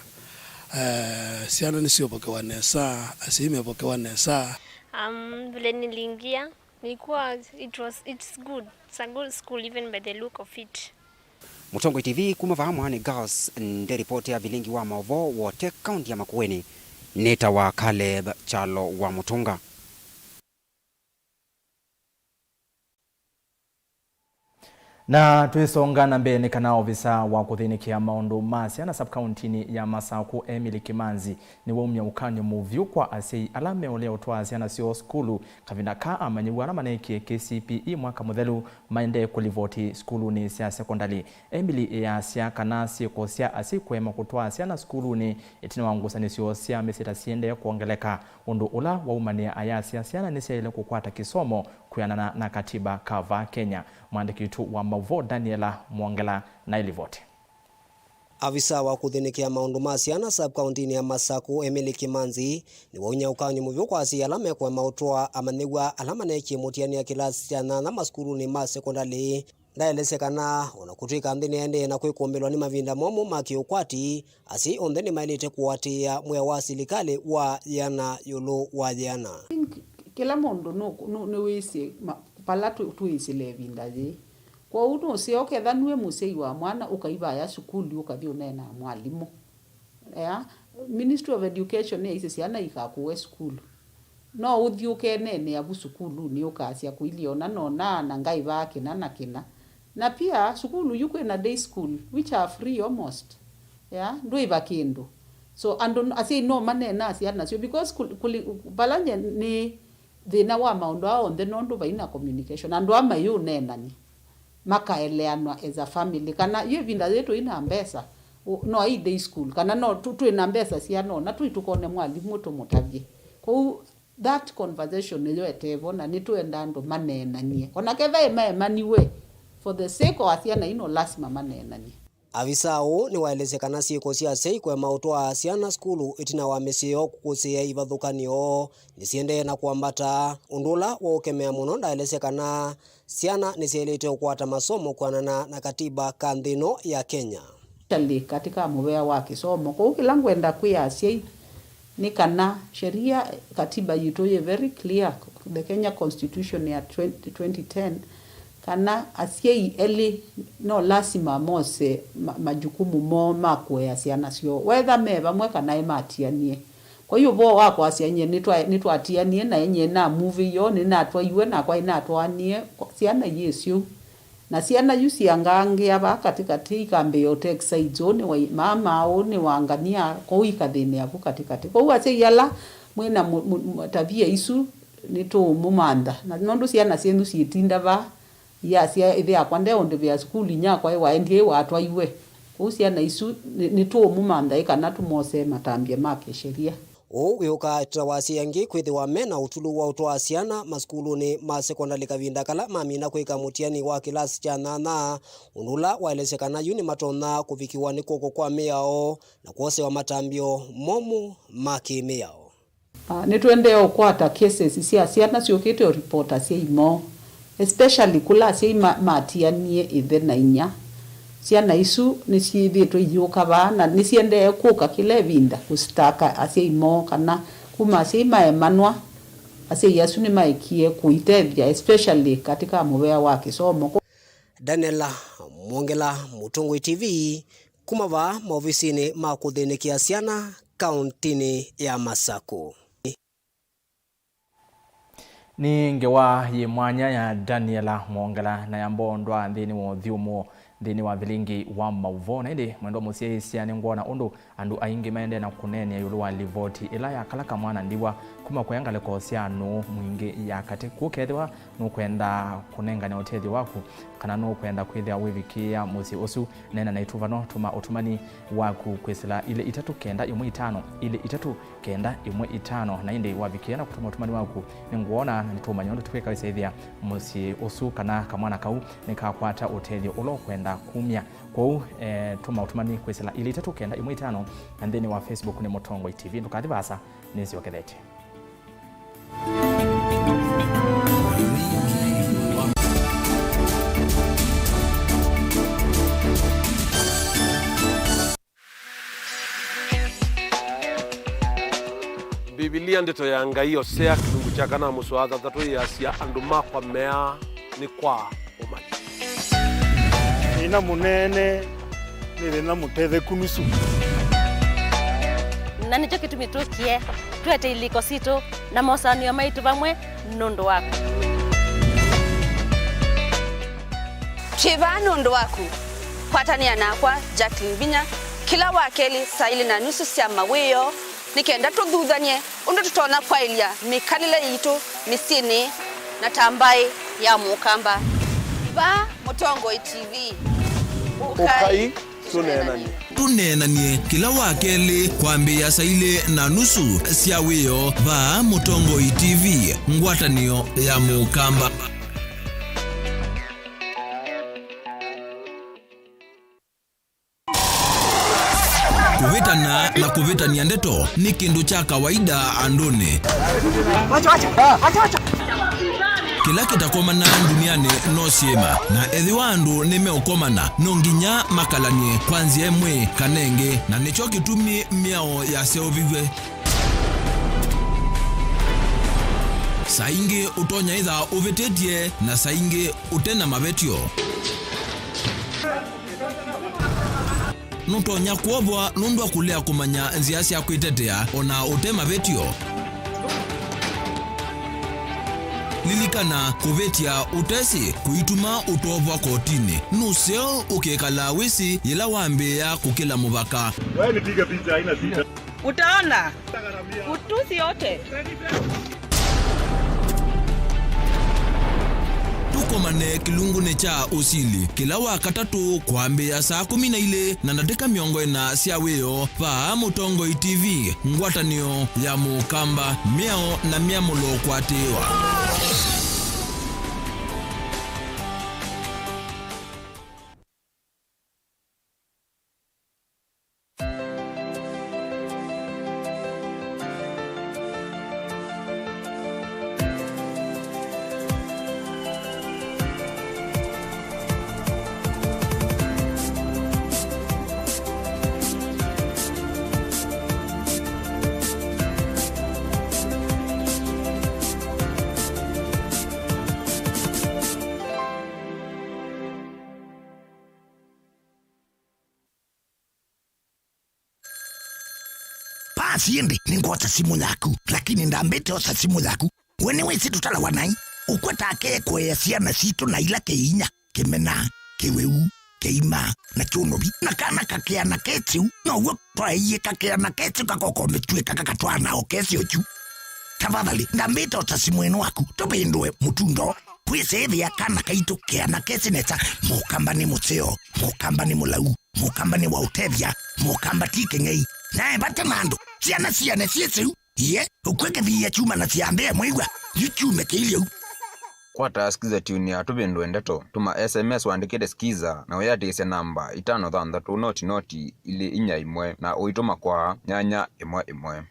Eh, syana nĩsyũvokewa nesa, asyai mevokewa nesa. Um, vile niliingia, nilikuwa, it was, it's good. It's a good school even by the look of it. Mũtongoi T V kuma vaa Mwaanĩ Girls, nde ripoti ya vilingi wa maũvoo wote kaunti ya Makueni, nĩtawa Caleb Kyalo wa Mũtũnga. Na twĩsonga na mbee, nĩ kana ovisa wa kũthĩnĩkĩa maũndũ ma syana sub-kauntinĩ ya Masaku, Emily Kimanzi, nĩwaumya ũkany'o mũvyũ kwa asyai ala meũlea ũtwaa syana syoo sukulu, kavinda ka amanyĩw'a ala maneekie K C P E mwaka mũthelu maendee kũlivoti sukulunĩ sya sekondalĩ. Emily easya kana syĩko sya asyai kũema kũtwaa syana sukulunĩ ĩtina wa ngusanĩsyo sya mĩsyĩ ta siendee kwongeleka, ũndũ ũla waumanĩa ayasya syana nĩsyaĩle kũkwata kĩsomo kwĩanana na katiba ka vaa Kenya. Mwandĩki witũ wa maũvoo Daniela Mwongela na ĩlivoti. Avisa wa kũthĩnĩkĩa maũndũ ma syana sub-kauntinĩ ya Masaku, Emily Kimanzi, nĩwaumya ũkany'o mũvyũ kwa asyai ala mekũema ũtwaa amanyĩw'a ala maneekie mũtianĩa kĩlasi kya nyanya masukulunĩ ma sekondalĩ. Ndaelesya kana o na kũtw'ĩka nthĩ nĩyaendee na kwĩkũmbĩlwa nĩ mavinda momũ ma kĩũkwati, asyai onthe nĩmaĩlĩte kũatĩĩa mwĩao wa silikalĩ wa yĩana ĩũlũ wa yĩana. I think kĩla mũndũ nũ- nũ- nĩwĩsĩ ma- vala tũ- twĩsĩle ĩvinda yĩĩ. Kwoou nũseo ketha nue mũsyai wa mwana ũkaivaya sukulu ũkathi ũneena na mwalimũ. Ea, Ministry of Education nĩyaisye syana ikakũwe sukulu. No ũthi ũkeneenea vu sukulunĩ ũkasya kũilyĩ ona nona na ngaĩvaa kĩna na kĩna. Na pia sukulu yu kwĩna day school, which are free almost. Ea, ndwĩva kĩndũ. So andũ asyai no maneenaa syana syoo because kũli- kũli- vala nye nĩ thĩna wa maũndũ aa onthe nũndũ vai na communication. Andũ aa mayĩũneenany'a makaeleanwa as a family, kana yu ĩvinda yĩĩ tũi na mbesa, u- no ai day school, kana no tũ- twĩ na mbesa siana ona tũi tũkone mwalimũ tũmũtavye. Kwoou that conversation nĩyo etevo, na nĩtwenda andũ maneenanie. Ona ketha ĩmaemaniwe, for the sake of syana ino, lasima maneenanie. Avisa ũũ nĩwaelesya kana syĩko sya asyai kũema ũtwaa syana sukulu ĩtina wa mĩsyĩ yoo kũkũsĩĩa ivathũkanĩo nĩsiendee na kwambata, ũndũ ũla waũkemea mũno. Ndaelesya kana syana nĩsyaĩlĩte ũkwata masomo kwĩanana na katiba ka nthĩ ĩno ya Kenya. Especially katika mũvea wa kĩsomo. Kwoou kĩla ngwenda kwĩa asyai nĩ kana sheria, katiba yitũ yĩ very clear, the Kenya Constitution ya twenty, twenty ten, kana asyai elĩ no lasima mose ma- majukumu moo ma kũea syana syoo, wetha me vamwe kana ĩmatianie. Kwa hiyo ũvoo wa kwasya nyie nĩtwa- nĩtwatianie na nyie namuvĩie, nĩnatwaiwe nakwa ĩnatwaanie, syana iyĩsĩ ũu. Na syana yu siangangĩa vaa katĩkatĩ, ikambĩĩa ũtake sides, ũũ nĩ wa i- mama, ũũ nĩ wa ngania, kwoou ikathĩnĩa vu katĩkatĩ. Kwoou asyai ala mwĩ na mũ- mũ- mũ- tavia isu, nĩtũũmũmantha. Na nũndũ syana syenyu syĩtinda vaa, iasya, ĩthe yakwa ndeũndĩvĩa sukulu, inyakwa ĩ waendie ĩ watwaiwe. Kwoou syana isu nĩ- nĩtũũmũmantha ĩ kana tũmosee matambya ma kĩsheria. Ũũ wĩũkaa ĩtina wa asyai angĩ kwĩthĩwa me na ũtulu wa ũtwaa syana masukulunĩ ma sekondalĩ kavinda kala mamina kwĩka mũtiani wa kĩlasi kya nyanya, ũndũ ũla waelesya kana yu nĩmatonya kũvikĩwa nĩ kw'oko kwa mĩao na kwosewa matambyo momũ ma kĩ-mĩao. Ah, nĩtũendee ũkwata cases sya syana syũkĩte ũripota asyai moo. Especially kũla asyai ma- matianie ĩthe na inyia. Syana isu nĩsyĩthĩĩtwe iyũka vaa na nĩsiendee kũka kĩla ĩvinda kũsitaka asyai moo kana kuma asyai maemanwa, asyai asu nĩmaekie kũitethya, especially katika mũvea wa kĩsomo. Daniela Mwongela, Mũtongoi T V, kuma vaa maovisinĩ ma kũthĩnĩkĩa syana kauntinĩ ya Masaku. Nĩ ngewa yĩ mwanya ya Daniela Mwongela na ya mbondwa nthĩnĩ wa ũthyũmũo nthĩnĩ wa vilingi wa maũvoo. Na ĩndĩ mwendwa mũsyaĩĩsya, nĩngwona ũndũ andũ aingĩ maendee na kũneenea ĩũlũ wa livoti ĩla ya kala kamwana ndiwa kuma kũya ngalĩko sya nũũ mwingĩ ya katĩ. Kwoou kethĩwa nũkwenda kũnengane ũtethyo waku kana nũkwenda kwĩthĩa wĩvikĩĩa mũsyĩ ũsu, neena na ĩtũvano, tũma ũtũmani waku kwĩsĩla ilĩ itatũ kenda ĩmwe itano ilĩ itatũ kenda ĩmwe itano. Na ĩndĩ wavikĩa na kũtũma ũtũmani waku, nĩngwona na nĩtũũmanya ũndũ tũkwĩka wĩsaĩthĩa mũsyĩ ũsu kana kamwana kau nĩkakwata ũtethyo ũla ũkwenda kumya. Kwoou, eh, tũma ũtũmani kwĩsĩla ilĩ itatũ kenda ĩmwe itano na nthĩnĩ wa Facebook nĩ Mũtongoi T V. Ndũkathi vaasa, nĩsyokethete. Mbivilia, Ndeto ya Ngai, Osea, kĩlungu kya kana mũsoa thanthatũ yĩasya, "Andũ makwa meaa nĩ kwa ũmanyi." Thĩna mũnene nĩ thĩna mũtetheku nusu. Na nĩkyo kĩtumi tũkie twete ilĩko sitũ na mosanĩo maitũ vamwe nũndũ waku. Twĩ vaa nũndũ waku. Kwatanĩa nakwa, Jacqueline Vinya, kĩla wa kelĩ saa ilĩ na nusu sya mawĩoo, nĩ kenda tũthuthany'e ũndũ tũtonya kwaĩlya mĩkalĩle yitũ mĩsyĩnĩ na ta mbaĩ ya Mũkamba. Vaa Mũtongoi T V. Ũkai tũneenany'e. Tũneenany'e kĩla wa kelĩ kwambĩĩa saa ilĩ na nusu sya wĩoo vaa Mũtongoi T V, ngwatanĩo ya Mũkamba. Kũvĩtana na kũvĩtany'a ndeto nĩ kĩndũ kya kawaida andũnĩ. Kĩla kĩtakomana ndunianĩ no syĩma, na ethĩwa andũ nĩmeũkomana, no nginya makalany'e kwa nzĩa ĩmwe kana ĩngĩ, na nĩkyo kĩtumi mĩao yaseũviw'e. Saa ingĩ ũtonya ĩtha ũvĩtĩtye, na saa ingĩ ũte na mavetyo. Nũtonya kwovwa nũndũ wa kũlea kũmanya nzĩa sya kwĩtetea o na ũte mavetyo. Lilikana, kũvĩtya ũtesĩ kũituma ũtoovwa kotinĩ. Nũseo ũkĩkalaa wĩsĩ yĩla wambĩĩa kũkĩla mũvaka. Wewe nipige picha, haina shida. Utaona. Utusi yote. Tũkomane kĩlungunĩ kya ũsili kĩla wa katatũ kwambĩĩa saa kũmi na ilĩ na ndatĩka mĩongo ĩna sya wĩoo vaa Mũtongoi T V, ngwatanĩo ya Mũkamba, mĩao na myamũlo kũatĩĩwa. Pasi ĩndĩ nĩngwosa simũ yaku, lakini ndambĩte osa simũ yaku. We nĩwĩsĩ tũtalawa naĩ? Ũkwetake kũea syana sitũ na ila kĩinya, kĩmena, kĩwĩu, kĩima, na kyũnovi, na kana kakĩana kesĩu, now'o twaeie kakĩana kesĩu kakokomĩtw'ĩka kakatwaa nao kesĩ ũkyu. Tafadhali, ndambĩte osa simũ ĩno waku, tũvĩndũe mũtundo. Twĩsĩĩthĩa kana kaitũ keana kesĩ nesa, Mũkamba nĩ mũseo, Mũkamba nĩ mũlau. Mũkamba nĩ wa ũtethya, Mũkamba ti kĩng'ei. Nae vate na andũ, syana siane syĩsĩu, iye, ũkw'e kĩthiia kyuma na syambĩe mwĩw'a, yu kyume kĩilyĩ u. Kwata Skiza Tune ya Tũvĩndũe Ndeto, tũma S M S wandĩkĩte Skiza na wĩyatĩĩsya namba itano thanthatũ noti noti ilĩ inya ĩmwe na ũitũma kwa nyanya ĩmwe ĩmwe.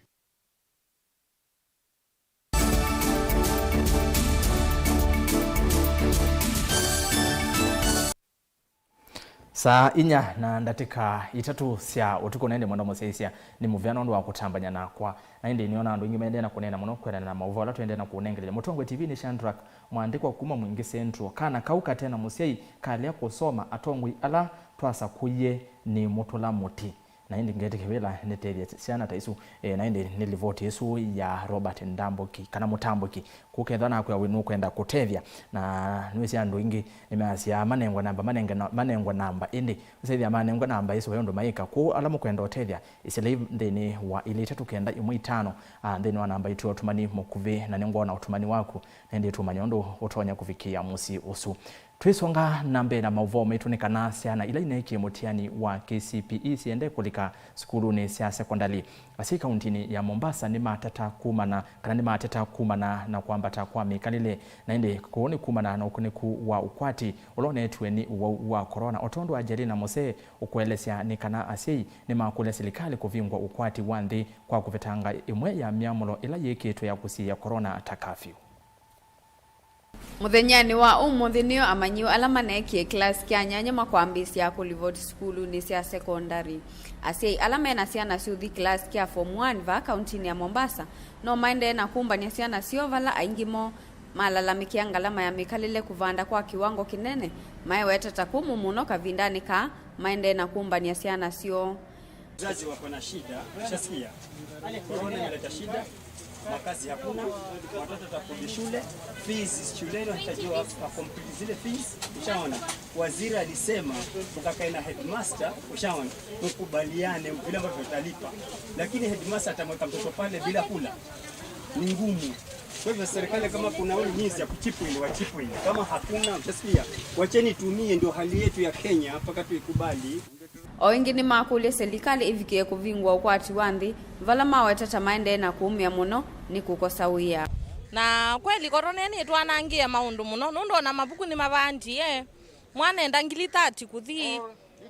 Saa inya na ndatĩka itatũ sya ũtukũ, na ĩndĩ mwenda mũsyaĩĩsya nĩ mũvea nũndũ wa kũtambany'a nakwa. Na ĩndĩ nĩona andũ aingĩ maendee na kũneena mũno kwĩanana na maũvoo ala tũendee na kũũnengelelya. Mũtongoi T V nĩ Shadrack Mwandĩkwa kuma Mwingĩ Central. Kana kau kate na mũsyai kalea kũsoma, atongoi ala twasakũie nĩ mũtũla mũtĩ. Na ĩndĩ ngetĩkĩw'a nĩtethye syana ta isu, e, na ĩndĩ nĩ livoti ĩsu ya Robert Ndambũki, kana Mũtambũki, kũkethwa nakwĩa wĩ nũkwenda kũtethya. Na nĩwĩsĩ andũ aingĩ nĩmeasya manengwe namba, manenge na, manengwe namba, ĩndĩ ũsethĩa manengwe namba ĩsu ve ũndũ maĩka. Kwoou ala mũkwenda ũtethya, ĩsyĩlai nthĩnĩ wa ilĩ itatũ kenda ĩmwe itano, a, nthĩnĩ wa namba itũ ya ũtũmani mũkuvĩ, na nĩngwona ũtũmani waku, na ĩndĩ tũmanya ũndũ ũtonya kũvikĩĩa mũsyĩ ũsu. Twĩsonga na mbee na maũvoo maitũ nĩ kana syana ila ineekie mũtiani wa K C P E siendee kũlika sukulunĩ sya sekondalĩ. Asyai kauntinĩ ya Mombasa nĩmateta kumana, kana nĩmateta kumana na kwambata kwa mĩkalĩle, na ĩndĩ kũu nĩ kumana na ũkunĩku wa ũkwati ũla ũneetiwe nĩ ũwau wa corona. O tondũ Angelina Mose ũkũelesya nĩ kana asyai nĩmakũlya silikalĩ kũvingwa ũkwati wa nthĩ kwa kũvetanga ĩmwe ya myamũlo ĩla yĩkĩtwe ya kũsiĩĩa corona ta curfew. Mũthenyanĩ wa ũmũnthĩ nĩo amanyĩw'a ala maneekie kĩlasi kya nyanya makwambĩĩsya kũlivoti sukulunĩ sya sekondalĩ. Asyai ala me na syana syũthi kĩlasi kya form one vaa kauntinĩ ya Mombasa no maendee na kũmbany'a syana syoo vala aingĩ moo malalamĩkĩa ngalama ya mĩkalĩle kũvanda kwa kĩwango kĩnene, maiweta ta kũmũ mũno kavindanĩ kaa maendee na kũmbany'a syana syoo. Wazazi wako na shida, ushasikia? Corona inaleta shida. Makazi hakuna, watoto watakodi shule, fees shuleni wanatakiwa wa-, wa complete zile fees, ushaona. Waziri alisema mkakae na headmaster, ushaona, mkubaliane vile ambavyo utalipa. Lakini headmaster atamweka mtoto pale bila kula, ni ngumu. Kwa hivyo serikali kama kuna ule means ya kuchip in, wachip in. Kama hakuna, utasikia, wacheni tumie, ndio hali yetu ya Kenya, mpaka tuikubali. O ĩngĩ nĩmakũlya silikalĩ ĩvikĩe kũvingũa ũkwati wa nthĩ, vala maweta ta maendee na kũũmĩa mũno nĩ kũkosa wĩa. Na kweli korona nĩtwanangĩe maũndũ mũno, nũndũ ona mavuku nĩmavandie. Mwana enda ngili thirty kũthi,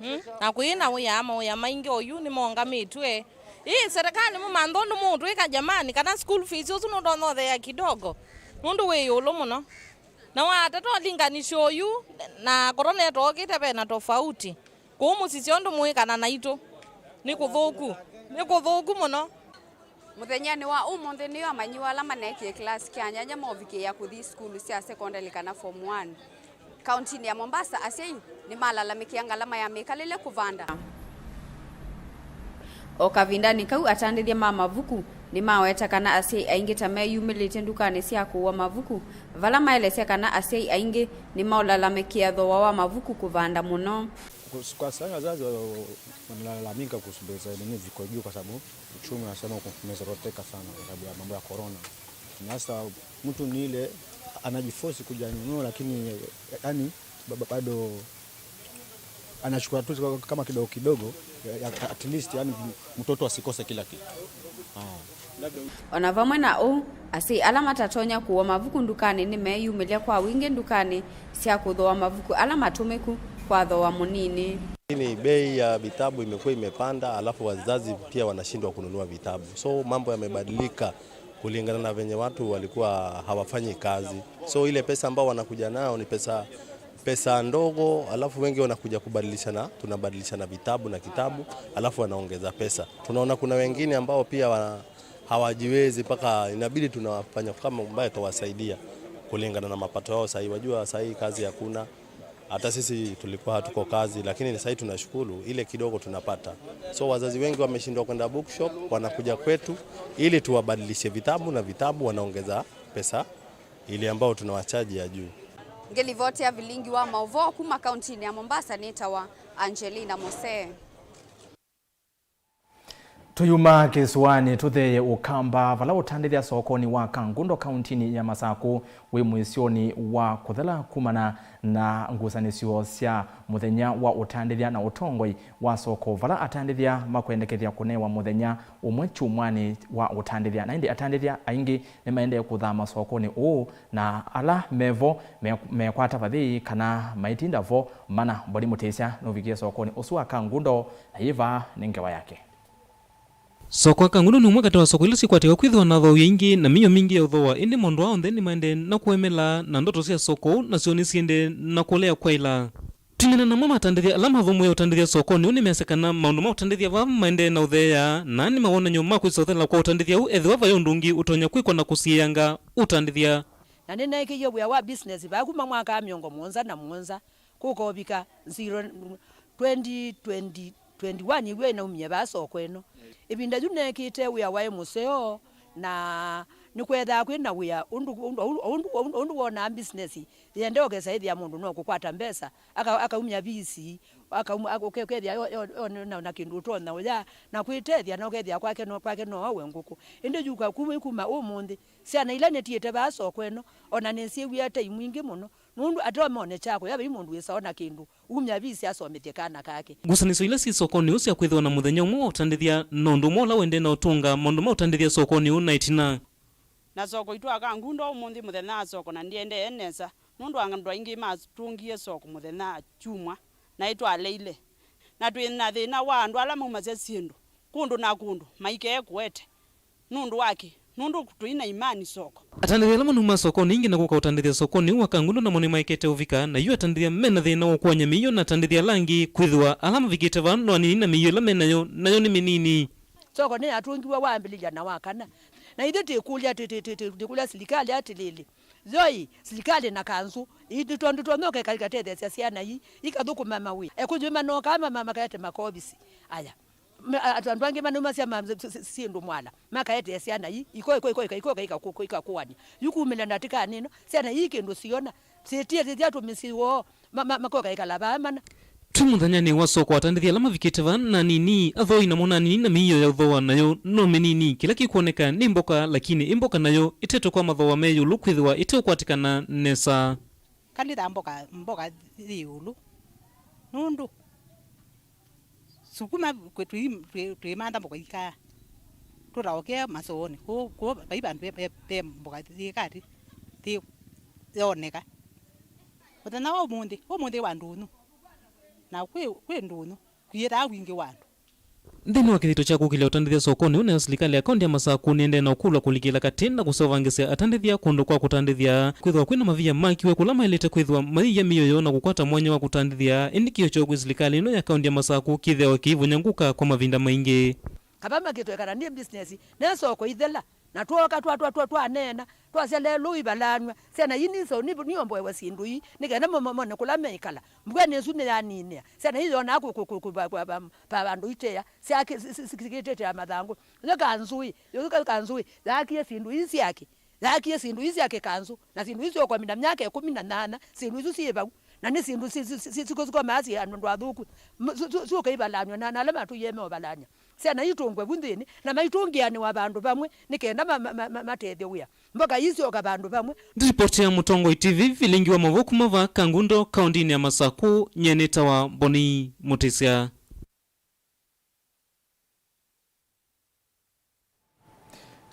mm, na kwĩna wĩa, mawĩa maingĩ oyu nĩmongamĩtw'e. Ĩĩ, serikali mũmanthe ũndũ mũũtwĩka jamani, kana school fees ũsu nũtonya ũtheea kidogo, nũndũ wĩ ĩũlũ mũno. Na watata ũlinganisyo ũyu na korona ĩtookĩte, vena tofauti. Kũu mũsisya ũndũ mũĩkana naitũ. Nĩ kũthũku. Nĩ kũthũku mũno. Mũthenyanĩ wa ũmũnthĩ nĩyo amanyĩw'a ala maneekie kĩlasi kya nyanya movikĩĩa kũthi sukulu sya sekondalĩ kana form one. Kauntinĩ ya Mombasa, asyai nĩmalalamĩkĩa ngalama ya mĩkalĩle kũvanda. O kavindanĩ kau, atandĩthya ma mavuku nĩmaweta kana asyai aingĩ ta meyumĩlĩtye ndukanĩ sya kũũa mavuku, vala maelesya kana asyai aingĩ nĩmaũlalamĩkĩa thooa wa mavuku kũvanda mũno. Kus-, kwa sasa wazazi wa-, wanalalamika kuhusu bei za nini ziko juu kwa sababu uchumi unasema uko-, umezoroteka sana kwa sababu ya mambo ya corona. Na sasa mtu ni ile anajiforce kuja anunue, lakini, yani, ba-, ba-, bado anachukua tu kama kidogo kidogo, ya, ya, at least, yani, mtoto asikose kila kitu. Ah. O na vamwe na ũu, asyai ala matatonya kũũa mavuku ndukanĩ nĩmeeyumĩlya kwa wingĩ ndukanĩ sya kũthooa mavuku ala matũmĩku kwa thooa mũnini. Lakini bei ya vitabu imekuwa imepanda, alafu wazazi pia wanashindwa kununua vitabu. So mambo yamebadilika kulingana na venye watu walikuwa hawafanyi kazi. So ile pesa ambao wanakuja nayo ni pesa, pesa ndogo, alafu wengi wanakuja kubadilishana, tunabadilishana vitabu na kitabu, alafu wanaongeza pesa. Tunaona kuna wengine ambao pia wa-, hawajiwezi, mpaka inabidi tunawafanya kama ambaye tawasaidia kulingana na mapato yao. Sahii wajua, sahii kazi hakuna, hata sisi tulikuwa hatuko kazi, lakini sahii tunashukuru ile kidogo tunapata. So wazazi wengi wameshindwa kwenda bookshop, wanakuja kwetu ili tuwabadilishe vitabu, na vitabu wanaongeza pesa ile ambao tunawachaji ya juu. Ngĩlivoti ya vilingi wa maũvoo kuma kauntinĩ ya Mombasa nĩtawa Angelina Mose. Tũyuma kĩsũanĩ tũtheeye Ũkamba, vala ũtandĩthya sokonĩ wa Kangundo kauntinĩ ya Masakũ wĩ mũisyonĩ wa kũthela kumana na ngusanĩsyo sya mũthenya wa ũtandĩthya na ũtongoi wa soko, vala atandĩthya makwendekethya kũnewa mũthenya ũmwe kyumwanĩ wa ũtandĩthya, na ĩndĩ atandĩthya aingĩ nĩmaendee kũthama sokonĩ ũũ, na ala mevo me-, mekwata vathei kana maitinda vo mana. Mboni Mũtĩsya nũvikie sokonĩ ũsu wa Kangundo, na yĩ vaa nĩ ngewa yake. Soko wa Kangundo nĩ ũmwe katĩ wa soko ila sikwatĩawa kwĩthĩwa na athooi aingĩ na mĩio mingĩ ya ũthooa, ĩndĩ maũndũ aa onthe nĩmaendee na kũemela, na ndoto sya soko ũũ nasyo nĩsiendee na kũlea kwaĩla. Twĩneena namo matandĩthya ala mathũmũĩa ũtandĩthya sokonĩ ũũ nĩmeasya kana maũndũ ma ũtandĩthya vaa maendee na ũtheea, na nĩ mawonany'o ma kwĩsa ũthela kwa ũtandĩthya ũũ ethĩwa vai ũndũ ũngĩ ũtonya kwĩkwa na kũsiĩĩanga ũtandĩthya. Na nĩneekĩie wĩa wa business vaa kuma mwaka wa mĩongo mũonza na mũonza kũka ũvika zero, twenty twenty, twenty-one ĩw'o ĩnaumie vaa soko ĩno. Ĩvinda yu neekĩte wĩa waĩ mũseo, na nĩkweethaa kwĩ na wĩa ũndũ, ũndũ, ũndũ, ũndũ, ũndũ wonaa business yĩendee ũkesa ĩthĩa mũndũ no kũkwata mbesa, aka-, akaumya visi, akaum-, aka-, ũke-, ũkethĩa yo, yo, yo, na, na kĩndũ ũtonya ũya, na kwĩtethya, na ũkethĩa kwake no, kwake no awe ngũkũ. Ĩndĩ yu kwa kuma, kuma ũmũnthĩ, syana ila nĩtiĩte vaa soko ĩno, o na nĩsyĩw'ĩe tei mwingĩ mũno, nũndũ ate mone kya kũya, vai mũndũ wĩsawa na kĩndũ umya visi asomethye kana kake. Ngusanĩsyo ila syĩ sokonĩ ũũ sya kwĩthĩwa na mũthenya ũmwe wa ũtandĩthya na ũndũ ũmwe ũla ũendee na ũtũnga maũndũ ma ũtandĩthya sokonĩ ũũ na ĩtina. Na soko itũ aka Ngundo ũmũnthĩ mũthenya wa soko, na ndiendee nesa nũndũ andũ aingĩ matũngie soko mũthenya wa kyumwa, naĩ twaleile. Na twĩ na thĩna wa andũ ala maumasya syĩndũ kũndũ na kũndũ maikee kũete. Nũndũ wa kĩ? Nũndũ tũi na imani soko. Atandĩthya ala manuma sokonĩ ingĩ na kũka ũtandĩthya sokonĩ ũũ wa Kangundo namo nĩmaekete ũvika, na yu atandĩthya me na thĩna wa kũany'a mĩio na atandĩthya ala angĩ kwĩthĩwa ala mavikĩte vaa no anini na mĩio ĩla me nayo, nayo nĩ mĩnini. Soko nĩyatũngiwe wambĩlĩlya na wa kana. Na ithyĩ twĩkũlya, twĩ-, twĩ-, twĩ-, twĩ-, twĩkũlya silikalĩ atĩlĩlĩ, yoi, silikalĩ na kanzũ, i-, tondũ tũtonya ũkeka ikatetheesya syana ii, ikathũkũma mawĩa. Ekũyũ manokaa mama makaete makovisi. Aya. Me-, a-, andũ angĩ manaumasya ma-, si-, si-, syĩndũ mwala, makaetee syana ii, iko, iko, iko, iko, iko, ika-, ku-, ku-, ikakũanĩa. Yu kumĩla ndatĩkanĩ ĩno, syana ii kĩndũ siona, syĩtie, syĩtia tũmĩsyĩ woo, ma-, ma-, makoka ĩkala vaa mana. Twĩ mũthenyanĩ wa soko, atandĩthya ala mavikĩte vaa na nini, athoi namo na nini, na mĩio ya ũthooa nayo no mĩnini. Kĩla kĩkwoneka nĩ mboka, lakini ĩ mboka nayo ĩtetwe kwa mathooa me ĩũlũ kwĩthĩwa ĩteũkwatĩkana nesa. Kalĩtha mboka, mboka yĩ ĩũlũ. Nũndũ sukuma kwĩ tũi-, twĩ-, twĩmantha mboka ikaa. Tũtaokea masoonĩ. Kũu, kũu vai vandũ ve, ve, ve mboka yĩkati, yĩ, yoneka. Mũthenya wa ũmũnthĩ, ũmũnthĩ wa ndũnyũ. Na kwĩ, kwĩ ndũnyũ. Kũyĩthaa wingĩ wa andũ. Nthĩnĩ wa kĩthito kya kũkĩlya ũtandĩthya sokonĩ, ũneo silikalĩ ya kaũntĩ ya Masakũ nĩendee na ũkũlwa kũlikĩla katĩ na kũseũvangĩsya atandĩthya kũndũ kwa kũtandĩthya, kwĩthĩwa kwĩna mavia makiwe kũla maĩlĩte kwĩthĩwa mayĩia mĩio yoo na kũkwata mwanya wa kũtandĩthya, ĩndĩ kĩo kyoo kwĩ silikalĩ ĩno ya kaũntĩ ya Masakũ kĩthĩawa kĩivũnyangũka kwa mavinda maingĩ. Kava makĩtwekana nĩ business, ne soko ithela. Na twooka twa, twa, twa, twaneena, twasya lelũ ivalanw'a, syana ii niso-, ni-, niomboewe syĩndũ ii, nĩ kenda mo-, mo-, mone kũla meĩkala. Mbua nĩ ĩsu nĩyaninĩa. Syana ii yonaa kũ-, kũ-, kũ-, kũ-, va, va, va, va vandũ iteea, syaki-, si-, si-, si-, sikĩtĩtĩa mathangũ. Yo kanzũĩ, yo ka-, kanzũĩ, yaakie syĩndũ ii syake. Yaakie syĩndũ ii syake kanzũ, na syĩndũ ii syũkomina myaka ĩkũmi na nyanya, syĩndũ isu syĩ vau. Na nĩ syĩndũ si-, si-, si-, si-, sikũsikomaa syĩ andũ, andũ athũku. M-, su-, su-, syũke ivalanw'a na, na ala matũie meũvalany'a. Syana itũngwe vu nthĩnĩ, na maitũngĩanĩwa vandũ vamwe, nĩ kenda ma-, ma-, ma-, ma-, matethye wĩa. Mboka ii syoka vandũ vamwe. Ndilipoti ya Mũtongoi T V, vilingi wa maũvoo kuma vaa Kangundo, kaũntĩnĩ ya Masakũ, nyie nĩtawa Boni Mũtĩsya.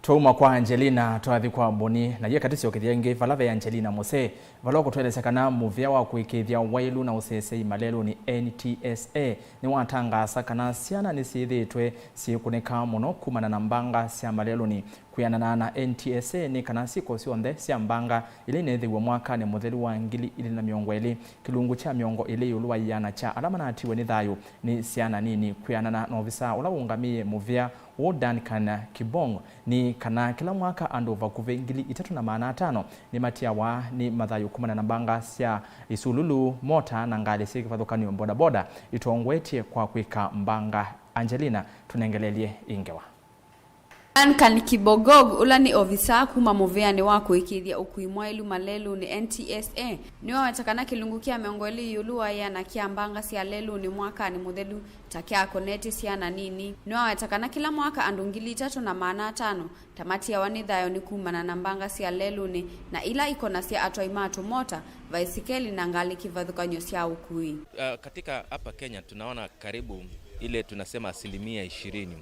Twauma kwa Angelina, twathi kwa Boni, na yie katĩ syokethya ĩngĩ, vala ve Angelina Mũsee. Vala ũkũtũelesya kana mũvĩa wa kũĩkĩĩthya waĩlu na ũsesei malelũnĩ, N T S A, nĩwatangaasa kana syana nĩsyĩthĩĩtwe syĩkũnĩka mũno kumana na mbanga sya malelũnĩ. Kwĩanana na N T S A, nĩ kana syĩko syonthe sya mbanga ila ineethĩiwe mwakanĩ mũthelu wa ngili ilĩ na mĩongo ĩlĩ, kĩlungu kya mĩongo ĩlĩ ĩũlũ wa ĩana kya ala manatiwe nĩ thayũ nĩ syana nini. Kwĩanana na ovisaa ũla ũũngamĩe mũvĩa ũũ, Duncan Kibong, nĩ kana kĩla mwaka andũ vakuvĩ ngili itatũ na maana atano nĩmatiawa nĩ mathayũ kumana na mbanga sya isululu, mota na ngalĩ syĩ kĩvathũkany'o, bodaboda, itongoetye kwa kwĩka mbanga. Angelina, tũnengelelye ĩ ngewa. Duncan Kibogog, ũla nĩ ovisaa kuma mũvĩanĩ wa kũĩkĩĩthya ũkui mwaĩlu malelũnĩ, N T S A, nĩwaweta kana kĩlungu kya mĩongo ĩlĩ ĩũlũ wa ĩana kya mbanga sya lelũnĩ mwakanĩ mũthelu ta kyakonetye syana nini. Nĩwaweta kana kĩla mwaka andũ ngili itatũ na maana atano ta matiawa nĩ thayũ nĩ kumana na mbanga sya lelũnĩ, na ila ikonasya atwai ma tũmota, vaisikeli na ngalĩ kĩvathũkany'o sya ũkui. Uh, katika hapa Kenya tunaona karibu ile tunasema asilimia ishirini.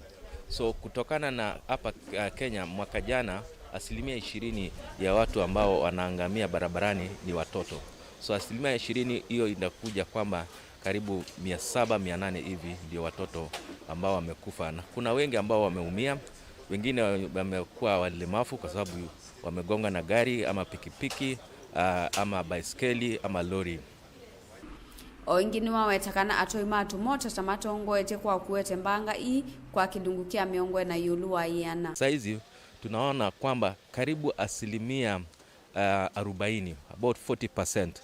So kutokana na hapa, uh, Kenya mwaka jana, asilimia ishirini ya watu ambao wanaangamia barabarani ni watoto. So asilimia ishirini hiyo inakuja kwamba karibu mia saba, mia nane hivi ndio watoto ambao wamekufa, na kuna wengi ambao wameumia, wengine wamekuwa walemavu kwa sababu wamegonga na gari ama pikipiki, ah, ama baiskeli ama lori. O ĩngĩ nĩwaweta kana atwai ma tũmota ta matongoetye kwa kũete mbanga ii kwa kĩlungu kya mĩongo ĩna ĩũlũ wa ĩana. Saizi tunaona kwamba karibu asilimia, ah, arobaini, about forty percent,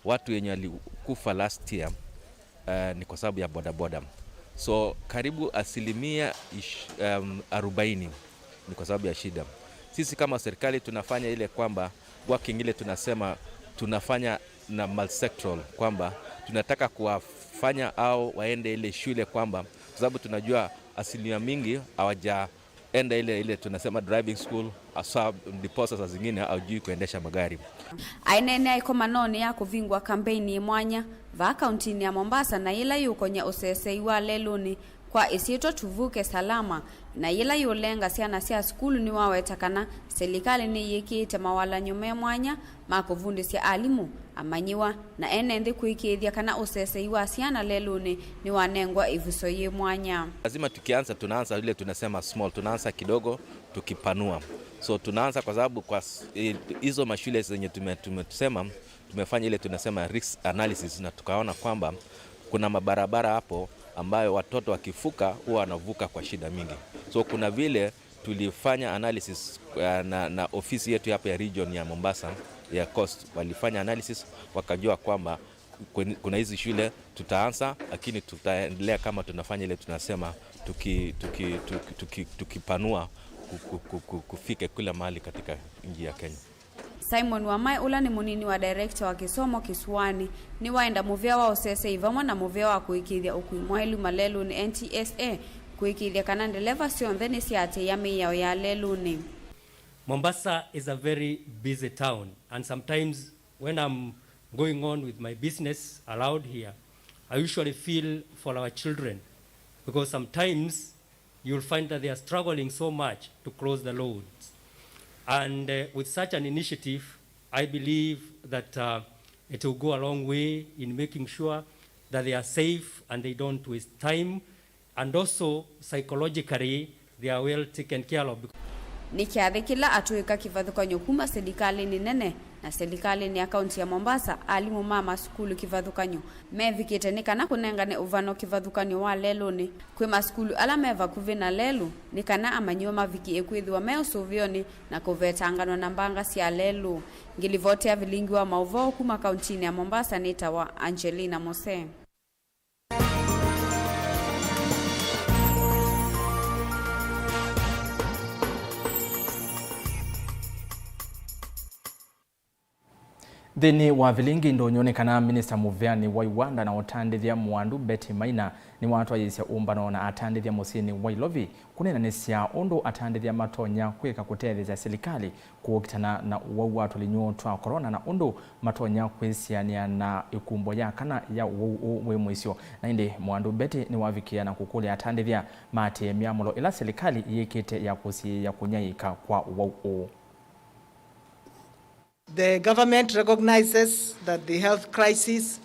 watu wenye walikufa last year, eh, ni kwa sababu ya bodaboda. So karibu asilimia ish-, um, arobaini ni kwa sababu ya shida. Sisi kama serikali tunafanya ile kwamba working ile tunasema tunafanya na multisectoral, kwamba tunataka kuwafanya au waende ile shule, kwamba kwa sababu tunajua asilimia mingi hawaja enda ile, ile tunasema driving school, hasa ndiposa saa zingine haujui kuendesha magari. Aineenea ĩkomanonĩ ya kũvingũa kambeini mwanya vaa kauntinĩ ya Mombasa, na yĩla yĩũkony'a ũsesei wa lelũnĩ kwa ĩsyĩtwa Tuvuke Salama, na yĩla yĩũlenga syana sya sukulu, nĩwaweta kana silikalĩ nĩyĩkĩĩte mawalany'o me mwanya ma kũvundĩsya alimũ, amanyĩw'a, na ene nthĩ kũĩkĩĩthya kana ũsesei wa syana lelũnĩ nĩwanengwa ĩvuso yĩ mwanya. Lazima tukianza, tunaanza ile tunasema small, tunaanza kidogo tukipanua. So tunaanza kwa sababu kwa s-, eh, hizo mashule zenye tume-, tumesema, tumefanya ile tunasema risk analysis, na tukaona kwamba kuna mabarabara hapo ambayo watoto wakivuka huwa wanavuka kwa shida mingi. So kuna vile tulifanya analysis, uh, na, na ofisi yetu hapa ya region ya Mombasa, ya Coast, walifanya analysis, wakajua kwamba kwen-, kuna hizi shule tutaanza, lakini tutaendelea kama tunafanya ile tunasema tuki, tuki, tuki, tuki, tukipanua ku, ku, ku, ku, kufike kila mahali katika nchi ya Kenya. Simon Wamae, ũla nĩ mũnini wa director wa kĩsomo kĩsũanĩ, nĩwaenda mũvea wa ũsesei vamwe na mũvea wa kũĩkĩĩthya ũkui mwaĩlu malelũnĩ, N T S A, kũĩkĩĩthya kana ndeleva syonthe nĩsyaatĩĩa mĩao ya lelũnĩ. Mombasa is a very busy town, and sometimes when I'm going on with my business aloud here, I usually feel for our children, because sometimes you'll find that they are struggling so much to cross the roads. And uh, with such an initiative, I believe that uh, it will go a long way in making sure that they are safe and they don't waste time, and also psychologically they are well taken care of. Nĩ kyathĩ kĩla atũĩka kĩvathũkany'o kuma silikalĩnĩ nene na silikalĩnĩ ya kaunti ya Mombasa, alimũ ma masukulu kĩvathũkany'o mevikĩte nĩ kana kũnengane ũvano kĩvathũkany'o wa lelũnĩ. Kwĩ masukulu ala me vakuvĩ na lelũ nĩ kana amanyĩw'a mavikie kwĩthĩwa me ũsũvĩonĩ na kũvetanganwa na mbanga sya lelũ. Ngĩlivotea vilingi wa maũvoo kuma kauntinĩ ya Mombasa nĩtawa Angelina Mose. Nthĩnĩ wa vilingi ndũnyũ nĩ kana minista mũveanĩ wa iwanda na ũtandĩthya Mwandu Betty Maina nĩwatwaĩĩsya ũmbano na atandĩthya mũsyĩnĩ wa Ilovi kũneenanĩsya ũndũ atandĩthya matonya kwĩka kũtetheesya silikalĩ kũkitana na ũwau wa tũlinyũ twa korona na ũndũ matonya kwĩsianĩa na ĩkumbo ya kana ya ũwau ũũ wĩ mũisyo. Na ĩndĩ Mwandu Betty nĩwavikĩĩa na kũkũlya atandĩthya maatĩĩe myamũlo ĩla silikalĩ yĩkĩte ya kũsiĩĩa kũnyaĩĩka kwa ũwau ũũ. The government recognizes that the health crisis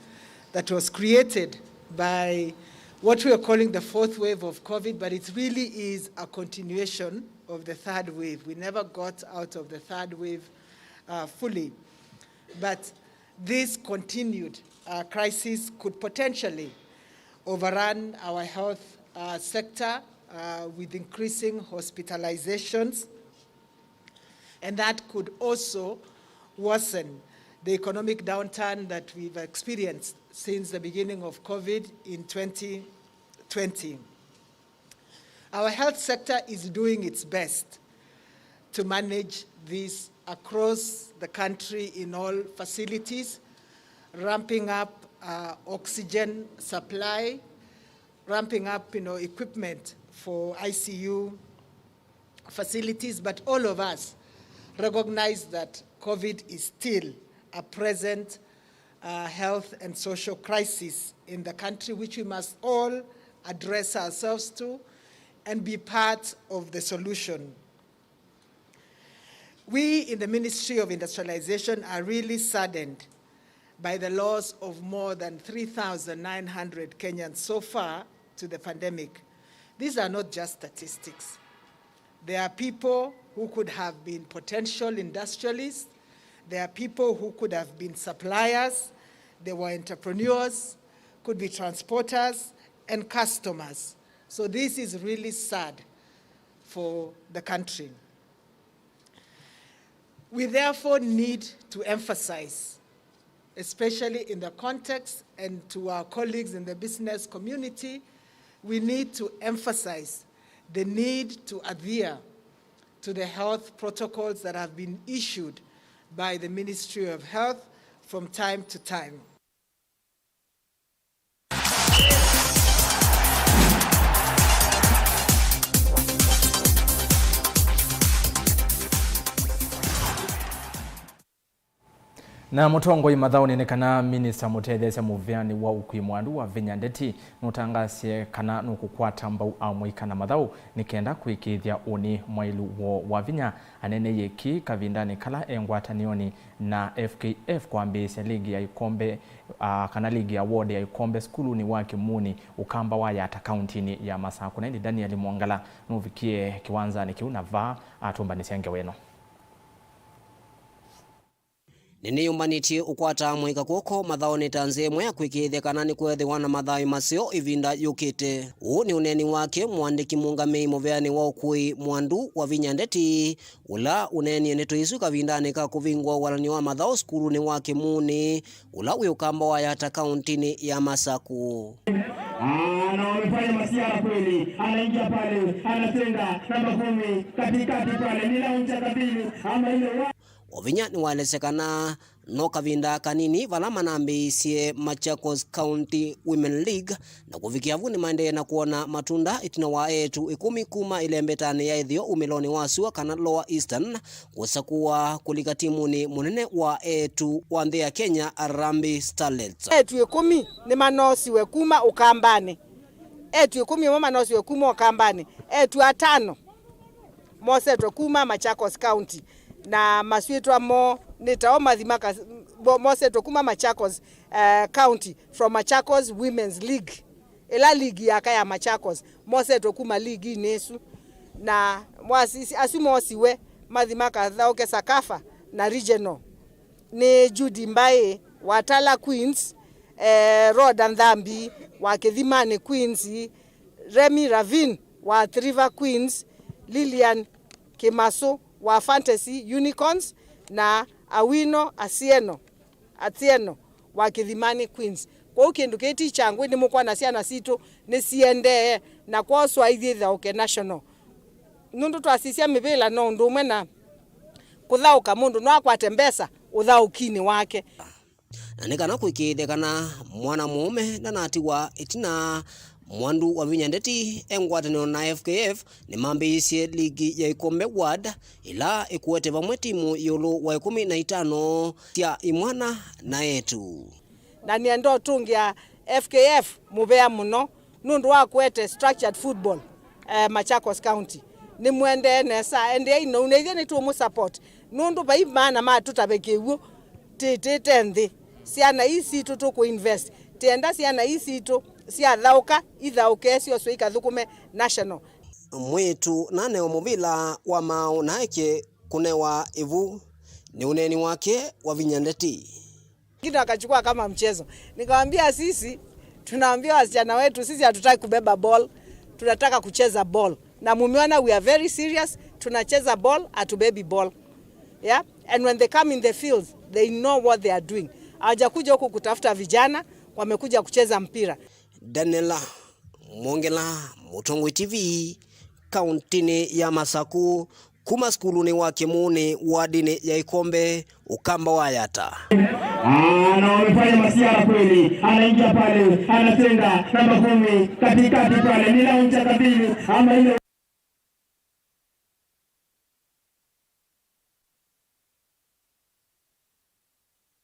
that was created by what we are calling the fourth wave of COVID, but it really is a continuation of the third wave. We never got out of the third wave uh, fully. But this continued uh, crisis could potentially overrun our health uh, sector uh, with increasing hospitalizations. And that could also worsen the economic downturn that we've experienced since the beginning of COVID in twenty twenty. Our health sector is doing its best to manage this across the country in all facilities, ramping up uh, oxygen supply, ramping up you know, equipment for I C U facilities, but all of us recognize that COVID is still a present uh, health and social crisis in the country, which we must all address ourselves to and be part of the solution. We in the Ministry of Industrialization are really saddened by the loss of more than three thousand nine hundred Kenyans so far to the pandemic. These are not just statistics. There are people who could have been potential industrialists. There are people who could have been suppliers. There were entrepreneurs, could be transporters, and customers. So this is really sad for the country. We therefore need to emphasize, especially in the context and to our colleagues in the business community, we need to emphasize the need to adhere to the health protocols that have been issued by the Ministry of Health from time to time. Na mũtongoi mathaũnĩ nĩ kana minista mũtetheesya mũveanĩ wa ũkui Mwandu Wavinya Ndeti nũtangaasye kana nũkũkwata mbau amũika na mathaũ nĩ kenda kũĩkĩĩthya ũnĩ mwaĩlu woo. Wavinya aneeneie kĩĩ kavindanĩ kala e ngwatanĩonĩ na F K F kwambĩĩsya ligi ya ikombe, aa, kana ligi ya ward ya ikombe sukulunĩ wa Kĩmuni, Ũkamba wa Yata, kauntinĩ ya Masakũ. Na ĩndĩ Daniel Mwongala nũvikie kĩwanzanĩ kĩu na vaa atũmbanĩsya ngewa ĩno. Nĩnĩyũmbanĩtye ũkwata amũika kw'oko mathaũnĩ ta nzĩa ĩmwe ya kwĩkĩĩthya kana nĩkweethĩwa na mathayũ maseo ĩvinda yũkĩte. Ũũ nĩ ũneeni wake mũandĩki mũũngamĩi mũveanĩ wa ũkui Mwandu Wavinya Ndeti, ũla ũneenie ndeto isu kavindanĩ ka kũvingũa walany'o wa mathaũ sukulunĩ wa Kĩmuni, ũla wĩ Ũkamba wa Yata kauntinĩ ya Masakũ. Na wamefanya masiara kweli, anaingia pale, anatenga namba kumi katikati pale, ni launcha kabili ama ile wa Wavinya nĩwaelesya kana no kavinda kanini vala manambĩĩisye Machakos County Women League, na kũvikĩa vu nĩmaendee na kwona matunda ĩtina wa eĩtu ĩkũmi kuma ĩlembetanĩ ya ĩtheo umĩlonĩ wa sua kana Lower Eastern kũsakũa kũlika timunĩ mũnene wa eĩtu wa nthĩ ya Kenya, Harambee Starlets. Eĩtu ĩkũmi nĩmanoosiwe kuma Ũkambanĩ. Eĩtu ĩkũmi ĩmwe manoosiwe kuma Ũkambanĩ. Eĩtu atano mosetwe kuma Machakos County, na maswĩtwa moo nĩ tao mathi maka-, mo-, mosetwe kuma Machakos, eh, County, from Machakos Women's League, ĩla ligi yaka ya Machakos, mosetwe kuma liginĩ ĩsu. Na mwasisi-, asu moosiwe mathi makathaũke Sakafa na regional nĩ Judy Mbaĩ wa Tala Queens, eh, Rhoda Nthambi wa Kĩthimani Queens, Remy Ravin wa Athi River Queens, Lilian Kimasu wa Fantasy Unicorns, na Awino Asieno, Atieno wa Kĩthimani Queens. Kwoou kĩndũ kĩĩ ti kyangwĩ, nĩmũkwona syana sitũ nĩsiendee, na kwoswa ithyĩ ithaũke national. Nũndũ twasisya mĩvĩla no ũndũ ũmwe na kũthaũka, mũndũ no akwate mbesa ũthaũkinĩ wake. Na nĩ kana kũĩkĩĩthya kana mwana mũũme ndanatiwa ĩtina, Mwandu Wavinya Ndeti e ngwatanĩo na F K F nĩmambĩĩisye ligi ya Ikombe Ward, ĩla ĩkuete vamwe timu ĩũlũ wa ĩkũmi na itano sya imwana na eĩtu. Na nĩenda ũtũngĩa F K F mũvea mũno nũndũ wa kũete structured football, eh, Machakos County. Nĩmũendee nesa, endeei nou, na ithyĩ nĩtũũmũ support nũndũ vai maana ma tũtave kĩw'ũ tĩtĩte nthĩ. Syana ii sitũ tũkũ invest. Tĩenda syana ii sitũ syathaũka, ithaũke syoswe ikathũkũme national. Mwĩĩtu nanewa mũvĩla wa maaũ na aeke kũnewa ĩvu nĩ ũneeni wake Wavinya Ndeti. Wengine wakachukua kama mchezo. Nikamwambia, "Sisi tunaambia wasichana wetu, sisi hatutaki kubeba ball, tunataka kucheza ball. Na mumeona we are very serious, tunacheza ball, hatubebi ball." Yeah? And when they come in the fields, they know what they are doing. Hawajakuja huku kutafuta vijana, wamekuja kucheza mpira. Daniela Mwongela, Mũtongoi T V, kauntinĩ ya Masaku, kuma sukulunĩ wa Kĩmũũnĩ, wadinĩ ya Ikombe, Ũkamba wa Yata. Ah, na wamefanya masiara kweli. Anaingia pale, anatenga namba kumi katikati pale, ni launcha kabili ama ile